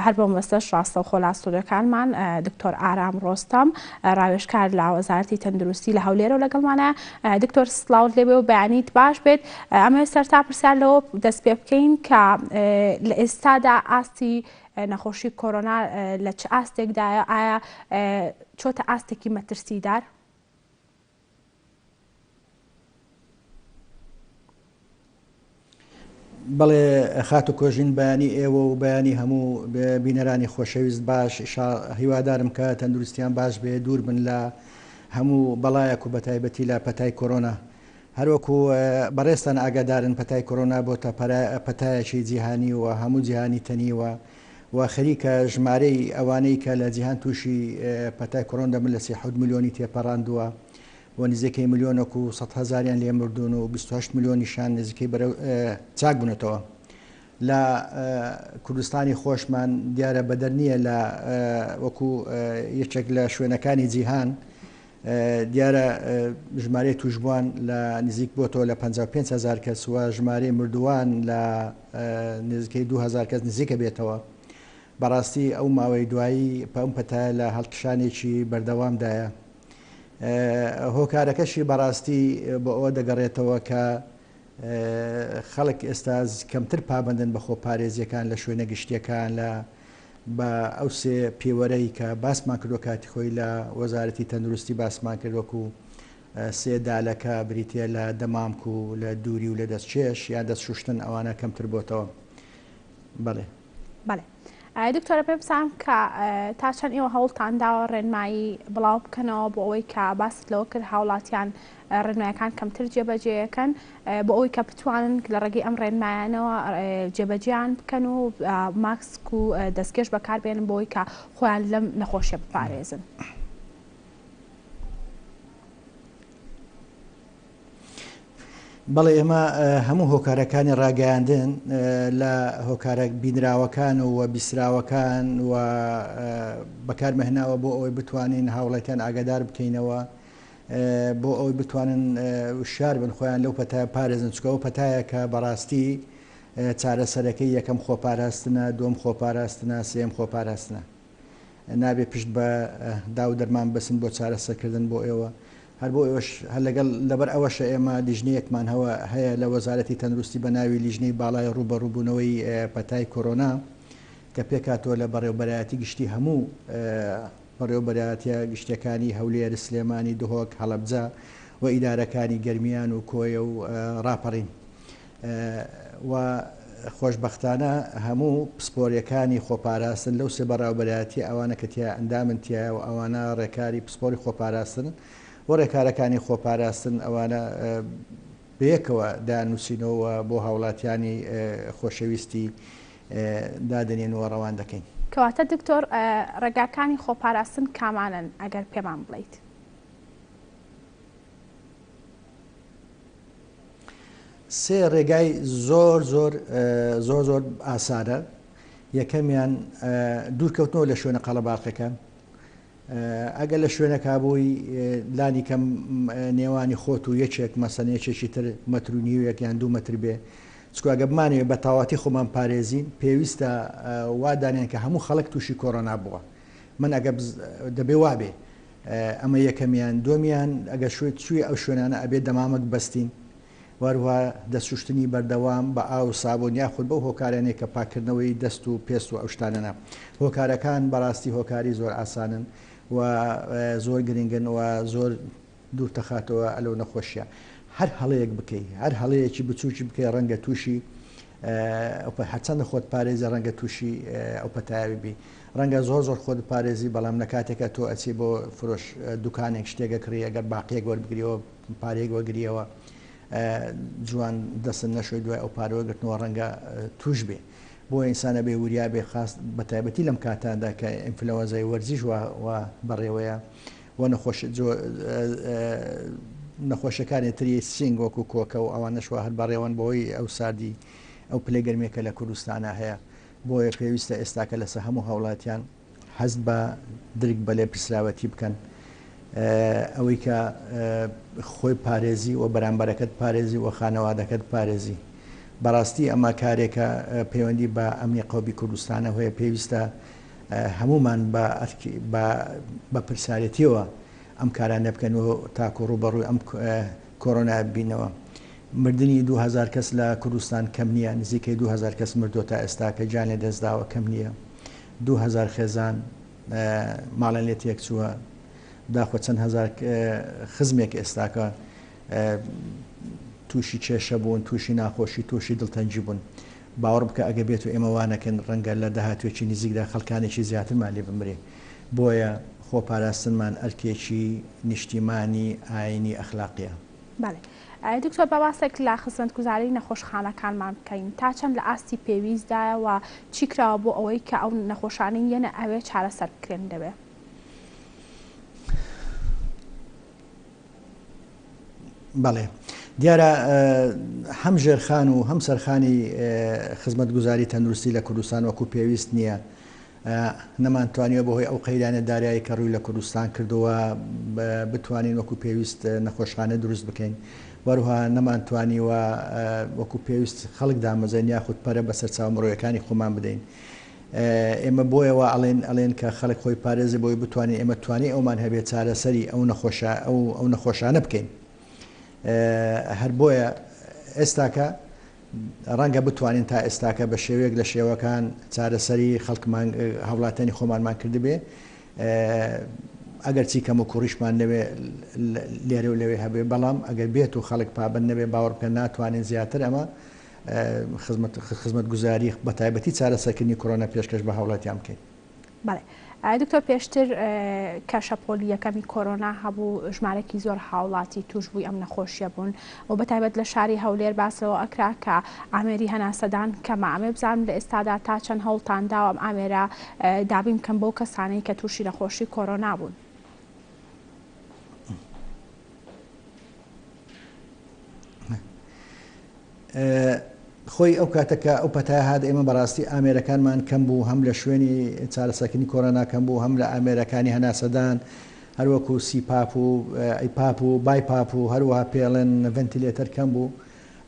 [SPEAKER 1] هەر بەو مەبەستەش ڕاستەوخۆ لە ستۆدیۆکانمان دکتۆر ئارام ڕۆستەم ڕاوێژکار لە وەزارەتی تەندروستی لە هەولێرەوە لەگەڵمانە. دکتۆر سڵاوت لێبێ و بەیانیت باش بێت. ئەمەوێت سەرتا پرسیار لەوە دەست پێ بکەین کە لە ئێستادا ئاستی نەخۆشی کۆرۆنا لە چ ئاستێکدایە، ئایا چۆتە ئاستێکی مەترسیدار؟
[SPEAKER 7] بەڵێ خاتوو کۆژین بەیانی ئێوە و بەیانی هەموو بینەرانی خۆشەویست باش هیوادارم کە تەندروستیان باش بێ دوور بن لە هەموو بەڵایەک و بەتایبەتی لە پەتای کۆرۆنا هەروەکو بەڕێزتان ئاگادارن پەتای کۆرۆنا بۆتە پەتایەکی جیهانی و هەموو جیهانی تەنیوە و خەریکە ژمارەی ئەوانەی کە لە جیهان تووشی پەتای کۆرۆن دەبن لە 37 ملیۆنی تێپەڕاندووە و نزیکەی ملیۆنێک و 100 هەزاریان لێ مردوون و 28 ملیۆنیشان نزیکەی بەرەو چاک بوونەتەوە. لە کوردستانی خۆشمان دیارە بەدەر نییە لە وەکو یەکێک لە شوێنەکانی جیهان دیارە ژمارەی تووشبووان لە نزیک بۆتەوە لە 55 هەزار کەس و ژمارەی مردووان لە نزیکەی 2000 کەس نزیکە بێتەوە. بەڕاستی ئەو ماوەی دوایی ئەم پەتایە لە هەڵکشانێکی بەردەوامدایە. هۆکارەکەشی بەڕاستی بۆ ئەوە دەگەڕێتەوە کە خەڵک ئێستا کەمتر پابەندن بە خۆپارێزیەکان لە شوێنە گشتیەکان لە بە ئەو سێ پێوەرەی کە باسمان کردوە کاتی خۆی لە وەزارەتی تەندروستی باسمان کرد وەکو سێ دالەکە بریتە لە دەمامک و لە دووری و لە دەستکێش یان دەست شوشتن ئەوانە کەمتر بۆتەوە بەڵێ.
[SPEAKER 1] بەڵێ دکتۆرە پێم بزانم کە تا چەند ئێوە هەوڵتان داوە ڕێنمایی بڵاو بکەنەوە بۆ ئەوەی کە باست لەوە کرد هاوڵاتیان ڕێنمایەکان کەمتر جێبەجێیەکەن بۆ ئەوەی کە بتوانن لە ڕێگەی ئەم ڕێنمایانەوە جێبەجێیان بکەن و ماسک و دەستکێش بەکاربێنن بۆ ئەوەی کە خۆیان لەم نەخۆشیە بپارێزن.
[SPEAKER 7] بەڵێ ئێمە هەموو هۆکارەکانی ڕاگەیاندن لە هۆکارە بینراوەکان و بیستراوەکان و بەکارمەهناوە بۆ ئەوەی بتوانین هاوڵاتیان ئاگادار بکەینەوە بۆ ئەوەی بتوانن وشیار بن خۆیان لەو پەتایە پارێزن چونکە ئەو پەتایە کە بەڕاستی چارەسەرەکەی یەکەم خۆپاراستنە دووەم خۆپاراستنە سێیەم خۆپاراستنە نابێ پشت بە داو دەرمان بەسن بۆ چارەسەرکردن بۆ ئێوە هەر بۆ ئێوەش هەر لەگەڵ لەبەر ئەوەشە ئێمە لیژنەیەکمان هەوە هەیە لە وەزارەتی تەندروستی بە ناوی لیژنەی باڵای ڕووبەڕووبوونەوەی پەتای کۆرۆنا کە پێکهاتووە لە بەڕێوبەرایەتی گشتی هەموو بەڕێوەبەرایەتیە گشتیەکانی هەولێر، سلێمانی، دهۆک، هەڵەبجە و ئیدارەکانی گەرمیان و کۆیە و ڕاپەڕین و خۆشبەختانە هەموو پسپۆریەکانی خۆپاراستن لەو سێ بەڕێوەبەرایەتیە ئەوانە کە تیا ئەندامن تیایە و ئەوانە ڕێکاری پسپۆری خۆپاراستن و ڕێکارەکانی خۆپاراستن ئەوانە بەیەکەوە دەیاننووسینەوە بۆ هاوڵاتیانی خۆشەویستی دادەنێن و ڕەوان دەکەین.
[SPEAKER 1] کەواتە دکتۆر ڕێگاکانی خۆپاراستن کامانەن ئەگەر پێمان بڵێیت؟
[SPEAKER 7] سێ ڕێگای زۆر زۆر زۆر زۆر ئاسانە یەکەمیان دوورکەوتنەوە لە شوێنە قەڵەباڵخەکان ئەگەر لە شوێنەکا بووی لانی کەم نێوانی خۆت و یەکێک مەسەن یەکێکی تر مەتر و نیوێک یان دوو مەتر بێ چکو ئەگە بمانەوێ بە تەواتی خۆمان پارێزین پێویستە وا دانێن کە هەموو خەڵک تووشی کۆرۆنا بووە من ئەگە دەبێ وابێ ئەمە یەکەمیان دووەمیان ئەگە شوێت چووی ئەو شوێنانە ئەبێ دەمامک بەستین وەروها دەست شوشتنی بەردەوام بە ئاو و سابوون یاخود بەو هۆکارانەی کە پاککردنەوەی دەست و پێست و ئەو شتانەنە. هۆکارەکان بەڕاستی هۆکاری زۆر ئاسانن و زۆر گرنگن و زۆر دوورتەخاتەوە لەو نەخۆشیە. هەر هەڵەیەک بکەی، هەر هەڵەیەکی بچووکی بکەی ڕەنگە تووشی هەرچەندە خۆت پارێزی ڕەنگە تووشی ئەو پەتایە ببی. ڕەنگە زۆر زۆر خۆت بپارێزی بەڵام لە کاتێکا تۆ ئەچی بۆ فرۆش دوکانێک شتێک ئەکڕی ئەگەر باقیەک وەربگریەوە پارەیەک وەگریەوە جوان دەستت نەشۆی دوای ئەو پارە وەرگرتنەوە ڕەنگە توش بێ بۆ ئینسان ئەبێ وریا بێ خاست بە تایبەتی لەم کاتاندا کە ئینفلەوەنزای وەرزیش وا بەڕێوەیە و نەخۆش نەخۆشەکانی تری سینگ وەکو کۆکە و ئەوانەش وا هەر بەڕێوەن بەهۆی ئەو ساردی ئەو پلەی گەرمیە کە لە کوردستانە هەیە بۆیە پێویستە ئێستاکە لەسەر هەموو هاوڵاتیان هەست بە درک بە لێپرسراوەتی بکەن، ئەوەی کە خۆی پارێزی و بەرامبەرەکەت پارێزی و خانەوادەکەت پارێزی. بەڕاستی ئەمە کارێکە پەیوەندی بە ئەمنی قەومی کوردستانە هەیە، پێویستە هەموومان بە ئەرکی بە بەپرسارێتیەوە ئەم کارانە بکەن و تاکو ڕووبەڕووی ئەم کۆرۆنایە ببینەوە. مردنی 2000 کەس لە کوردستان کەم نییە، نزیکەی 2000 کەس مردووە تا ئێستا کە گیان لەدەستداوە کەم نییە. 2000 خێزان ماڵیان لێ تێکچووە، داخۆ چەند هەزار خزمێک ئێستاکە تووشی کێشە بوون، تووشی ناخۆشی، تووشی دڵتەنگی بوون. باوەڕ بکە ئەگەر بێت و ئێمە وا نەکەین ڕەنگە لە داهاتوویەکی نزیکدا خەڵکانێکی زیاترمان لێ بمرێ. بۆیە خۆپاراستنمان ئەرکێکی نیشتیمانی، ئایینی، ئەخلاقییە.
[SPEAKER 1] بەڵێ دکتۆر با باسێک لە خزمەتگوزاری نەخۆشخانەکانمان بکەین تا چەند لە ئاستی پێویستدایە و چی کراوە بۆ ئەوەی کە ئەو نەخۆشانەی یەنە ئەوێ چارەسەر بکرێن لەوێ؟
[SPEAKER 7] بەڵێ دیارە هەم ژێرخان و هەم سەرخانی خزمەتگوزاری تەندروستی لە کوردستان وەکو پێویست نییە. نەمانتوانیوە بەهۆی ئەو قەیرانە دارایی کە ڕووی لە کوردستان کردووە بتوانین وەکو پێویست نەخۆشخانە دروست بکەین وەروها نەمانتوانیوە وەکو پێویست خەڵک دامەزێن یاخود پەرە بە سەرچاوە مرۆیەکانی خۆمان بدەین. ئێمە بۆیە وا ئەڵێن ئەڵێن کە خەڵک خۆی پارێزێ بۆی بتوانین ئێمە توانای ئەومان هەبێت چارەسەری ئەو نەخۆشە ئەو ئەو نەخۆشانە بکەین هەر بۆیە ئێستاکە ڕەنگە بتوانین تا ئێستاکە بە شێوەیەک لە شێوەکان چارەسەری خەڵکمان هاوڵاتیانی خۆمانمان کردبێ ئەگەر چی کەم و کوڕیشمان لەوێ لێرە و لەوێ هەبێ بەڵام ئەگەر بێت و خەڵک پابند نەبێ باوەڕ بکەن ناتوانین زیاتر ئەمە خزمەتگوزاری بەتایبەتی چارەسەرکردنی کۆرۆنا پێشکەش بە هاوڵاتیان بکەین.
[SPEAKER 1] بەڵێ دکتۆر پێشتر کە شەپۆلی یەکەمی کۆرۆنا هەبوو ژمارەکی زۆر هاوڵاتی توشبووی ئەم نەخۆشیە بوون و بەتایبەت لە شاری هەولێر باس لەوە ئەکرا کە ئامێری هەناسەدان کەمە ئەمێ بزانم لە ئێستادا تا چەند هەوڵتان داوە ئەم ئامێرە دابین بکەن بەو کەسانەی کە تووشی نەخۆشی کۆرۆنا بوون؟
[SPEAKER 7] خۆی ئەو کاتە کە ئەو پەتایە هات ئێمە بەڕاستی ئامێرەکانمان کەم بوو هەم لە شوێنی چارەسەرکردنی کۆرۆنا کەم بوو هەم لە ئامێرەکانی هەناسەدان هەروەکو CPAP و APAP و BiPAP و هەروەها پێڵێن ventilator کەم بوو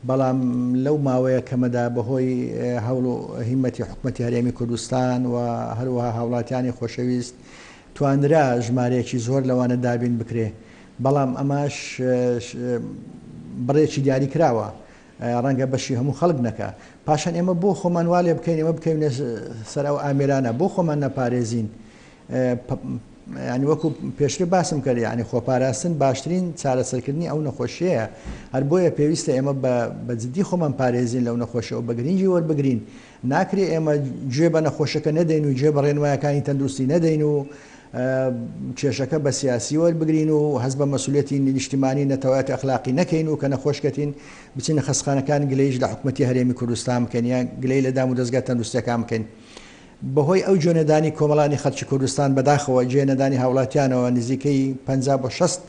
[SPEAKER 7] بەڵام لەو ماوەیە کەمەدا بەهۆی هەوڵ و هیمەتی حکومەتی هەرێمی کوردستان و هەروەها هاوڵاتیانی خۆشەویست توانرا ژمارەیەکی زۆر لەوانە دابین بکرێ بەڵام ئەمەش بڕێکی دیاری کراوە ڕەنگە بەشی هەموو خەڵک نەکا. پاشان ئێمە بۆ خۆمان وا لێ بکەین ئێمە بکەوینە سەر ئەو ئامێرانە بۆ خۆمان نەپارێزین ینی وەکو پێشتر باسم کرد یعنی خۆپاراستن باشترین چارەسەرکردنی ئەو نەخۆشیەیە هەر بۆیە پێویستە ئێمە بە جدی خۆمان پارێزین لەو نەخۆشیەوە بە گرنگی وەربگرین ناکرێ ئێمە گوێ بە نەخۆشەکە نەدەین و گوێ بە ڕێنمایەکانی تەندروستی نەدەین و کێشەکە بە سیاسی وەربگرین و هەست بە مەسولیەتی نیشتیمانی نەتەوایەتی ئەخلاقی نەکەین و کە نەخۆش کەتین بچینە خەستخانەکان گلەییش لە حکومەتی هەرێمی کوردستان بکەین یان گلەیی لە دام و دەزگا تەندروستیەکان بکەین. بەهۆی ئەو جوێنەدانی کۆمەڵانی خەڵکی کوردستان بەداخەوە جێ نەدانی هاوڵاتیانەوە نزیکەی 50 بۆ 60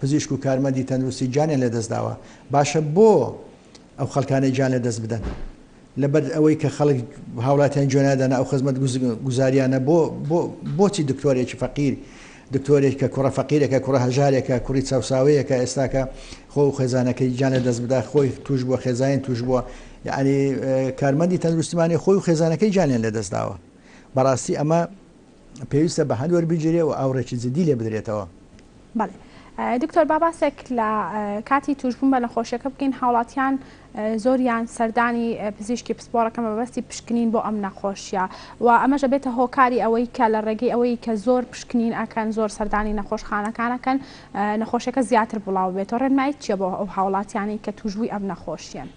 [SPEAKER 7] پزیشک و کارمەندی تەندروستی گیانیان لەدەستداوە باشە بۆ ئەو خەڵکانەی گیان لەدەست بدەن لەبەر ئەوەی کە خەڵک هاوڵاتیان گوێ نادەنە ئەو خزمەت گوزاریانە بۆ بۆ بۆچی دکتۆرێکی فەقیر دکتۆرێک کە کوڕە فەقیرێکە کوڕە هەژارێکە کوڕی چەوساوەیەکە ئێستاکە خۆ و خێزانەکەی گیان لە دەست بدا خۆی توش بووە خێزانین توش بووە یعنی کارمەندی تەندروستیمانی خۆی و خێزانەکەی گیانیان لە دەست داوە بەڕاستی ئەمە پێویستە بە هەند وەربگیرێ و ئاوڕێکی جدی لێ بدرێتەوە.
[SPEAKER 1] بەڵێ دکتۆر با باسێک لە کاتی توشبوون بە نەخۆشیەکە بکەین هاوڵاتیان زۆریان سەردانی پزیشکی پسپۆڕەکە مەبەستی پشکنین بۆ ئەم نەخۆشیە و ئەمەش ئەبێتە هۆکاری ئەوەی کە لە ڕێگەی ئەوەی کە زۆر پشکنین ئەکەن زۆر سەردانی نەخۆشخانەکانەکەن نەخۆشیەکە زیاتر بڵاو بێتەوە ڕێنمایی چیە بۆ ئەو هاوڵاتیانەی کە توشبووی ئەم نەخۆشیەن؟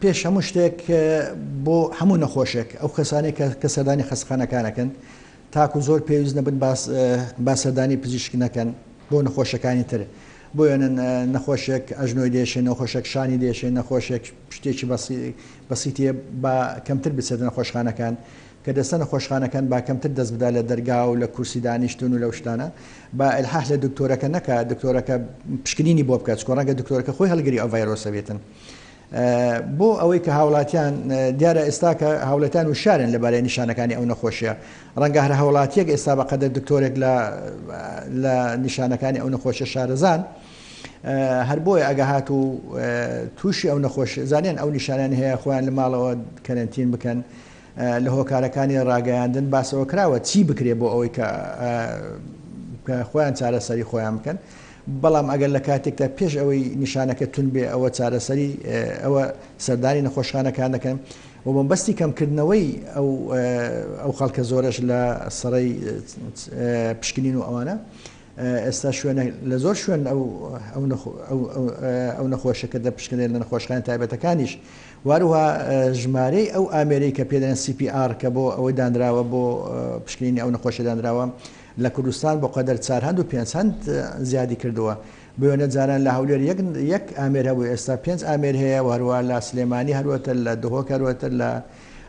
[SPEAKER 7] پێش هەموو شتێک بۆ هەموو نەخۆشێک ئەو کەسانەی کە کە سەردانی خەستەخانەکان ئەکەن تاکو زۆر پێویست نەبن باس با سەردانی پزیشک نەکەن بۆ نەخۆشەکانی تر بۆیەنن نەخۆشێک ئەژنۆی دێشێ نەخۆشێک شانی دێشێ نەخۆشێک شتێکی بەسیتیە با کەمتر بچێتە نەخۆشخانەکان کە دەستە نەخۆشخانەکان با کەمتر دەست بدا لە دەرگا و لە کورسی دانیشتون و لەو شتانە با ئیلحاح لە دکتۆرەکە نەکا دکتۆرەکە پشکنینی بۆ بکات چکۆ ڕەنگە دکتۆرەکە خۆی هەڵگری ئەو ڤایرۆسە بێتن بۆ ئەوەی کە هاوڵاتیان دیارە ئێستا کە هاوڵاتیان وشارن لەبارەی نیشانەکانی ئەو نەخۆشیە ڕەنگە هەر هاوڵاتیەک ئێستا بەقەدەر دکتۆرێک لە لە نیشانەکانی ئەو نەخۆشیە شارەزان هەر بۆیە ئەگە هاتوو تووشی ئەو نەخۆش زانیان ئەو نیشانیان هەیە خۆیان لە ماڵەوە کەرەنتین بکەن لە هۆکارەکانی ڕاگەیاندن باسەوە کراوە چی بکرێ بۆ ئەوەی کە خۆیان چارەسەری خۆیان بکەن بەڵام ئەگەر لە کاتێکدا پێش ئەوەی نیشانەکە توند بێ ئەوە چارەسەری ئەوە سەردانی نەخۆشخانەکان دەکەن و مەبەستی کەمکردنەوەی ئەو ئەو خەڵکە زۆرەش لە سەرەی پشکنین و ئەوانە ئێستا شوێنە لە زۆر شوێن ئەو ئەو نەخۆشەکە دەپشکنێت لە نەخۆشخانە تایبەتەکانیش واروها ژمارەی ئەو ئامێرەی کە پێدەن CPR کە بۆ ئەوەی دانراوە بۆ پشکنینی ئەو نەخۆشە دانراوە لە کوردستان بۆ قەدەر چار هەند و پێنج هەند زیادی کردووە. بوێنە جاران لە هەولێر یەک یەک ئامێر هەبوو ئێستا پێنج ئامێر هەیە و هەروەها لە سلێمانی هەروەتر لە دهۆک هەروەتر لە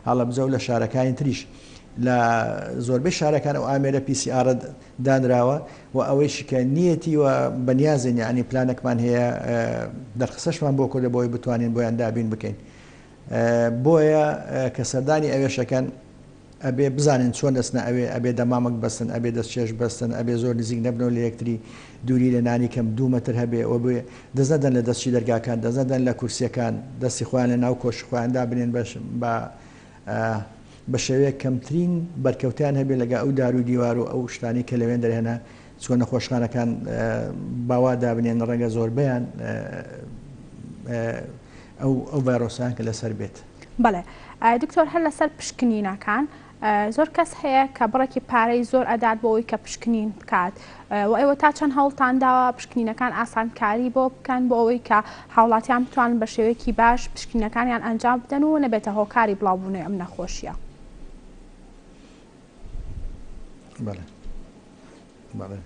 [SPEAKER 7] هەڵەبجە و لە شارەکانی تریش لە زۆربەی شارەکان ئەو ئامێرە پی سی ئاڕ دانراوە و ئەوەیشی کە نیەتی و بەنیازین یانی پلانەکمان هەیە دەرخستەشمان بۆ کردە بۆی بتوانین بۆیان دابین بکەین بۆیە کە سەردانی ئەوێشەکەن ئەبێ بزانن چۆن دەچنە ئەوێ، ئەبێ دەمامک بەستن، ئەبێ دەستکێش بەستن، ئەبێ زۆر نزیک نەبنەوە لە یەکتری، دووری لە نانی کەم دوو مەتر هەبێ و بێ دەست نەدەن لە دەستکی دەرگاکان، دەست نەدەن لە کورسیەکان، دەستی خۆیان لە ناو کۆشی خۆیان دابنێن بە بە بە شێوەیەک کەمترین بەرکەوتەیان هەبێ لەگە ئەو دار و دیوار و ئەو شتانەی کە لەوێن دەرهێنا چونکە نەخۆشخانەکان با وا دابنێن ڕەنگە زۆربەیان ئەو ئەو ڤایرۆسەیان کە لەسەر بێت.
[SPEAKER 1] بەڵێ دکتۆر هەر لەسەر پشکنینەکان زۆر کەس هەیە کە بڕێکی پارەی زۆر ئەدات بۆ ئەوەی کە پشکنین بکات و ئێوە تا چەند هەوڵتان داوە پشکنینەکان ئاسانکاری بۆ بکەن بۆ ئەوەی کە هاوڵاتیان بتوانن بە شێوەیەکی باش پشکنینەکانیان ئەنجام بدەن و نەبێتە هۆکاری بڵاوبوونەوەی ئەم نەخۆشیە؟
[SPEAKER 7] بەڵێ بەڵێ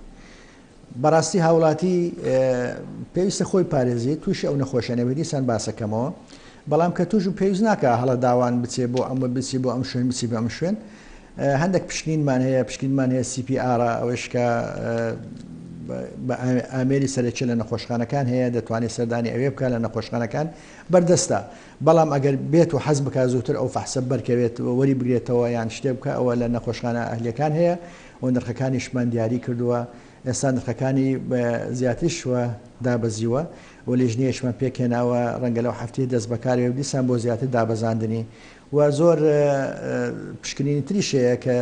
[SPEAKER 7] بەڕاستی هاوڵاتی پێویستە خۆی پارێزی تووشی ئەو نەخۆشیە نەبێت دیسان باسەکەمەوە بەڵام کە توش پێویست ناکە هەڵە داوان بچێ بۆ ئەمە بچی بۆ ئەم شوێن بچی بە ئەم شوێن هەندێک پشکنینمان هەیە پشکنینمان هەیە CPR ئەوەش کە بە ئامێری سەرەکی لە نەخۆشخانەکان هەیە دەتوانێت سەردانی ئەوێ بکە لە نەخۆشخانەکان بەردەستە بەڵام ئەگەر بێت و حەز بکات زووتر ئەو فەحسە بەرکەوێت وەری بگرێتەوە یان شتێ بکە ئەوە لە نەخۆشخانە ئەهلیەکان هەیە و نرخەکانیشمان دیاری کردووە، ئێستا نرخەکانی زیاتریش دابەزیوە و لیژنەیەکمان پێکهێناوە ڕەنگە لەو هەفتەیە دەست بەکار بێت و دیسان بۆ زیاتر دابەزاندنی و زۆر پشکنینی تریش هەیە کە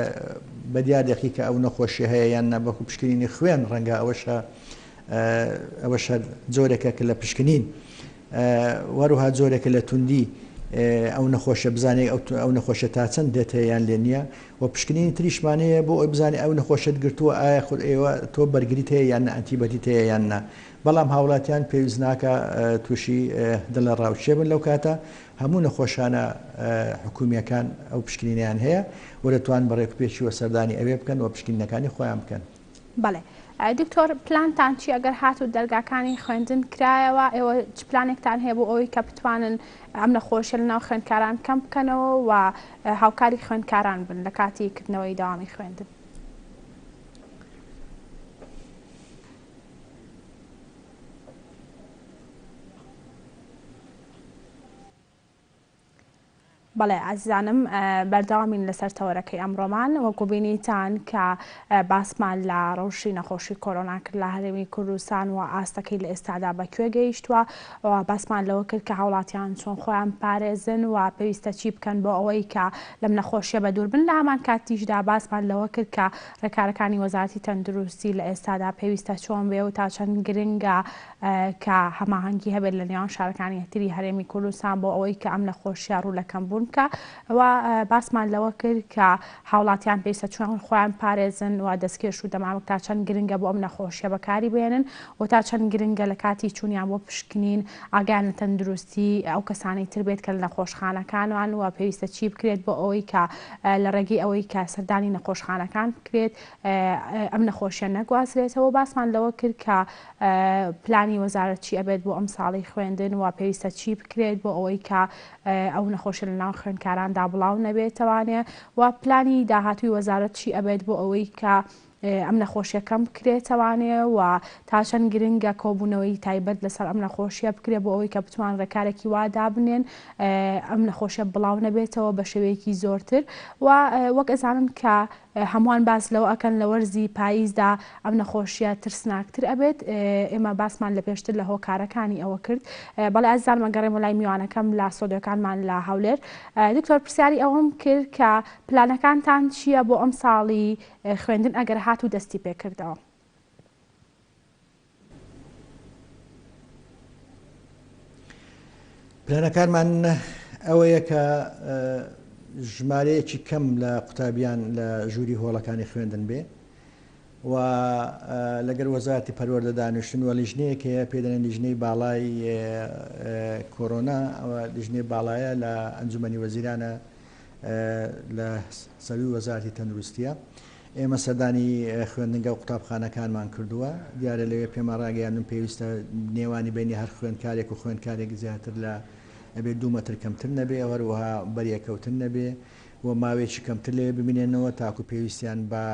[SPEAKER 7] بە دیار دەخی کە ئەو نەخۆشیە هەیە یان نا بەکو پشکنینی خوێن ڕەنگە ئەوەشە ئەوەش هەر جۆرێکە کە لە پشکنین وەروها جۆرێکە لە توندی ئەو نەخۆشە بزانێ ئەو نەخۆشە تا چەند دێت هەیە یان لێ نییە و پشکنینی تریشمان هەیە بۆ ئەوەی بزانێ ئەو نەخۆشەت گرتووە ئایا خود ئێوە تۆ بەرگریت هەیە یان نا ئەنتیبەدیت هەیە یان نا بەڵام هاوڵاتیان پێویست ناکا تووشی دڵەڕاوکێ بن لەو کاتە هەموو نەخۆشانە حکومییەکان ئەو پشکنینەیان هەیە و دەتوان بە ڕێکوپێکی و سەردانی ئەوێ بکەن و پشکنینەکانی خۆیان بکەن.
[SPEAKER 1] بەڵێ. دکتۆر پلانتان چیە گەر هاتوو دەرگاکانی خوێندن کرایەوە ئێوە چ پلانێکتان هەیە بۆ ئەوەی کە بتوانن ئەم نەخۆشیە لەناو خوێندکاران کەم بکەنەوە و هاوکاری خوێندکاران بن لە کاتی کردنەوەی دەوامی خوێندن؟ بەڵێ ئازیزانم بەردەوامین لەسەر تەوەرەکەی ئەمڕۆمان وەکو بینیتان کە باسمان لە ڕەوشی نەخۆشی کۆرۆنا کرد لە هەرێمی کوردستان و ئاستەکەی لە ئێستادا بە کوێ گەیشتووە و باسمان لەوە کرد کە هاوڵاتیان چۆن خۆیان پارێزن و پێویستە چی بکەن بۆ ئەوەی کە لەم نەخۆشیە بە دوور بن لە هەمان کاتیشدا باسمان لەوە کرد کە ڕێکارەکانی وەزارەتی تەندروستی لە ئێستادا پێویستە چۆن بێ و تا چەند گرنگە کە هەماهەنگی هەبێت لە نێوان شارەکانی تری هەرێمی کوردستان بۆ ئەوەی کە ئەم نەخۆشیە ڕوو لە کەمبوون بکا و باسمان لەوە کرد کە هاوڵاتیان پێویستە چۆن خۆیان پارێزن و دەستکێش و دەمامک تا چەند گرنگە بۆ ئەم نەخۆشیە بەکاری بێنن و تا چەند گرنگە لە کاتی چوونیان بۆ پشکنین ئاگایان لە تەندروستی ئەو کەسانەی تر بێت کە لە نەخۆشخانەکانوان و پێویستە چی بکرێت بۆ ئەوەی کە لە ڕێگەی ئەوەی کە سەردانی نەخۆشخانەکان بکرێت ئەم نەخۆشیە نەگوازرێتەوە باسمان لەوە کرد کە پلانی وەزارەت چی ئەبێت بۆ ئەمساڵی خوێندن و پێویستە چی بکرێت بۆ ئەوەی کە ئەو نەخۆشیە لەناو خوێندکاراندا بڵاو نەبێتەوانێ و پلانی داهاتووی وەزارەت چی ئەبێت بۆ ئەوەی کە ئەم نەخۆشیە کەم بکرێتەوانێ و تا چەند گرنگە کۆبوونەوەی تایبەت لەسەر ئەم نەخۆشیە بکرێت بۆ ئەوەی کە بتوان ڕێکارێکی وا دابنێن ئەم نەخۆشیە بڵاو نەبێتەوە بە شێوەیەکی زۆرتر و وەک ئەزانن کە هەمووان باس لەوە ئەکەن لە وەرزی پاییزدا ئەم نەخۆشیە ترسناکتر ئەبێت ئێمە باسمان لە پێشتر لە هۆکارەکانی ئەوە کرد بەڵێ ئازیزانم ئەگەڕێمەوە لای میوانەکەم لە ستۆدیۆکانمان لە هەولێر دکتۆر پرسیاری ئەوەم کرد کە پلانەکانتان چییە بۆ ئەم ساڵی خوێندن ئەگەر هاتوو دەستی پێکردەوە؟
[SPEAKER 7] پلانەکانمان ئەوەیە کە ژمارەیەکی کەم لە قوتابیان لە ژووری هۆڵەکانی خوێندن بێ و لەگەر وەزارەتی پەروەردە دانیشتن و لیژنەیەک هەیە پێ دەڵێن لیژنەی باڵای کۆرۆنا ئەوە لیژنەی باڵایە لە ئەنجومەنی وەزیرانە لە سەرووی وەزارەتی تەندروستیە ئێمە سەردانی خوێندنگە و قوتابخانەکانمان کردووە، دیارە لەوێ پێمان ڕاگەیاندن پێویستە نێوانی بەینی هەر خوێندکارێک و خوێندکارێک زیاتر لە ئەبێ دوو مەتر کەمتر نەبێ و هەروەها بەریەکەوتن نەبێ و ماوەیەکی کەمتر لەوێ بمینێنەوە تاکو پێویستیان بە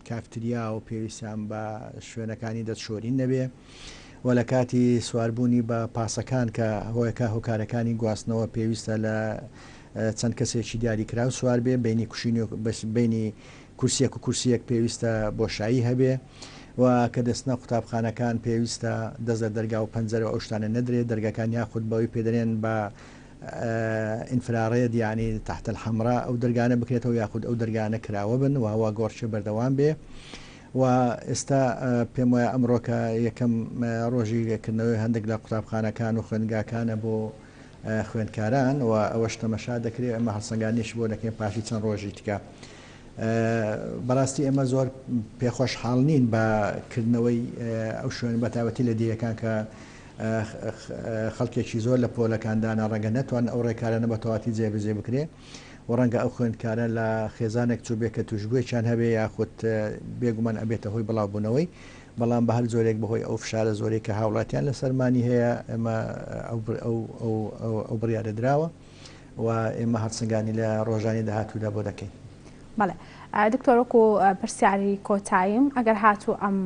[SPEAKER 7] کافتریا و پێویستیان بە شوێنەکانی دەست شۆرین نەبێ و لە کاتی سواربوونی بە پاسەکان کە هۆیەکە هۆکارەکانی گواستنەوە پێویستە لە چەند کەسێکی دیاریکراو سوار بێ، بەینی کوشین و بەینی کورسیەک و کورسیەک پێویستە بۆشایی هەبێ و کە دەچنە قوتابخانەکان پێویستە دەست لە دەرگا و پەنجەرە و ئەو شتانە نەدرێ، دەرگاکان یاخود بەوەی پێ دەرێن بە infrared یانی تحت الحمراء ئەو دەرگانە بکرێتەوە یاخود ئەو دەرگانە کراوە بن و هەوا گۆڕچێ بەردەوام بێ و ئێستا پێم وایە ئەمڕۆ کە یەکەم ڕۆژی کردنەوەی هەندێک لە قوتابخانەکان و خوێندگاکانە بۆ خوێندکاران و ئەوەش تەمەشا دەکرێت ئێمە هەڵسەنگاندنێکی بۆ دەکەین پاشی چەند ڕۆژی تکە بەڕاستی ئێمە زۆر پێخۆشحاڵ نین بە کردنەوەی ئەو شوێن بەتابەتی لە دێیەکان کە خەڵکێکی زۆر لە پۆلەکاندانە ڕەنگە نەتوان ئەو ڕێکارانە بە تەواتی جێبەجێ بکرێ و ڕەنگە ئەو خوێندکارە لە خێزانێک چووبێ کە توشبووێکیان هەبێ یاخود بێگومان ئەبێتە هۆی بڵاوبوونەوەی بەڵام بە هەر جۆرێک بەهۆی ئەو فشارە زۆرەی کە هاوڵاتیان لەسەرمانی هەیە ئێمە ئەو بڕیارە دراوە و ئێمە هەڵسەنگانی لە ڕۆژانی داهاتوودا بۆ دەکەین.
[SPEAKER 1] بەڵێ دکتۆر وەکو پرسیاری کۆتاییم ئەگەر هاتوو ئەم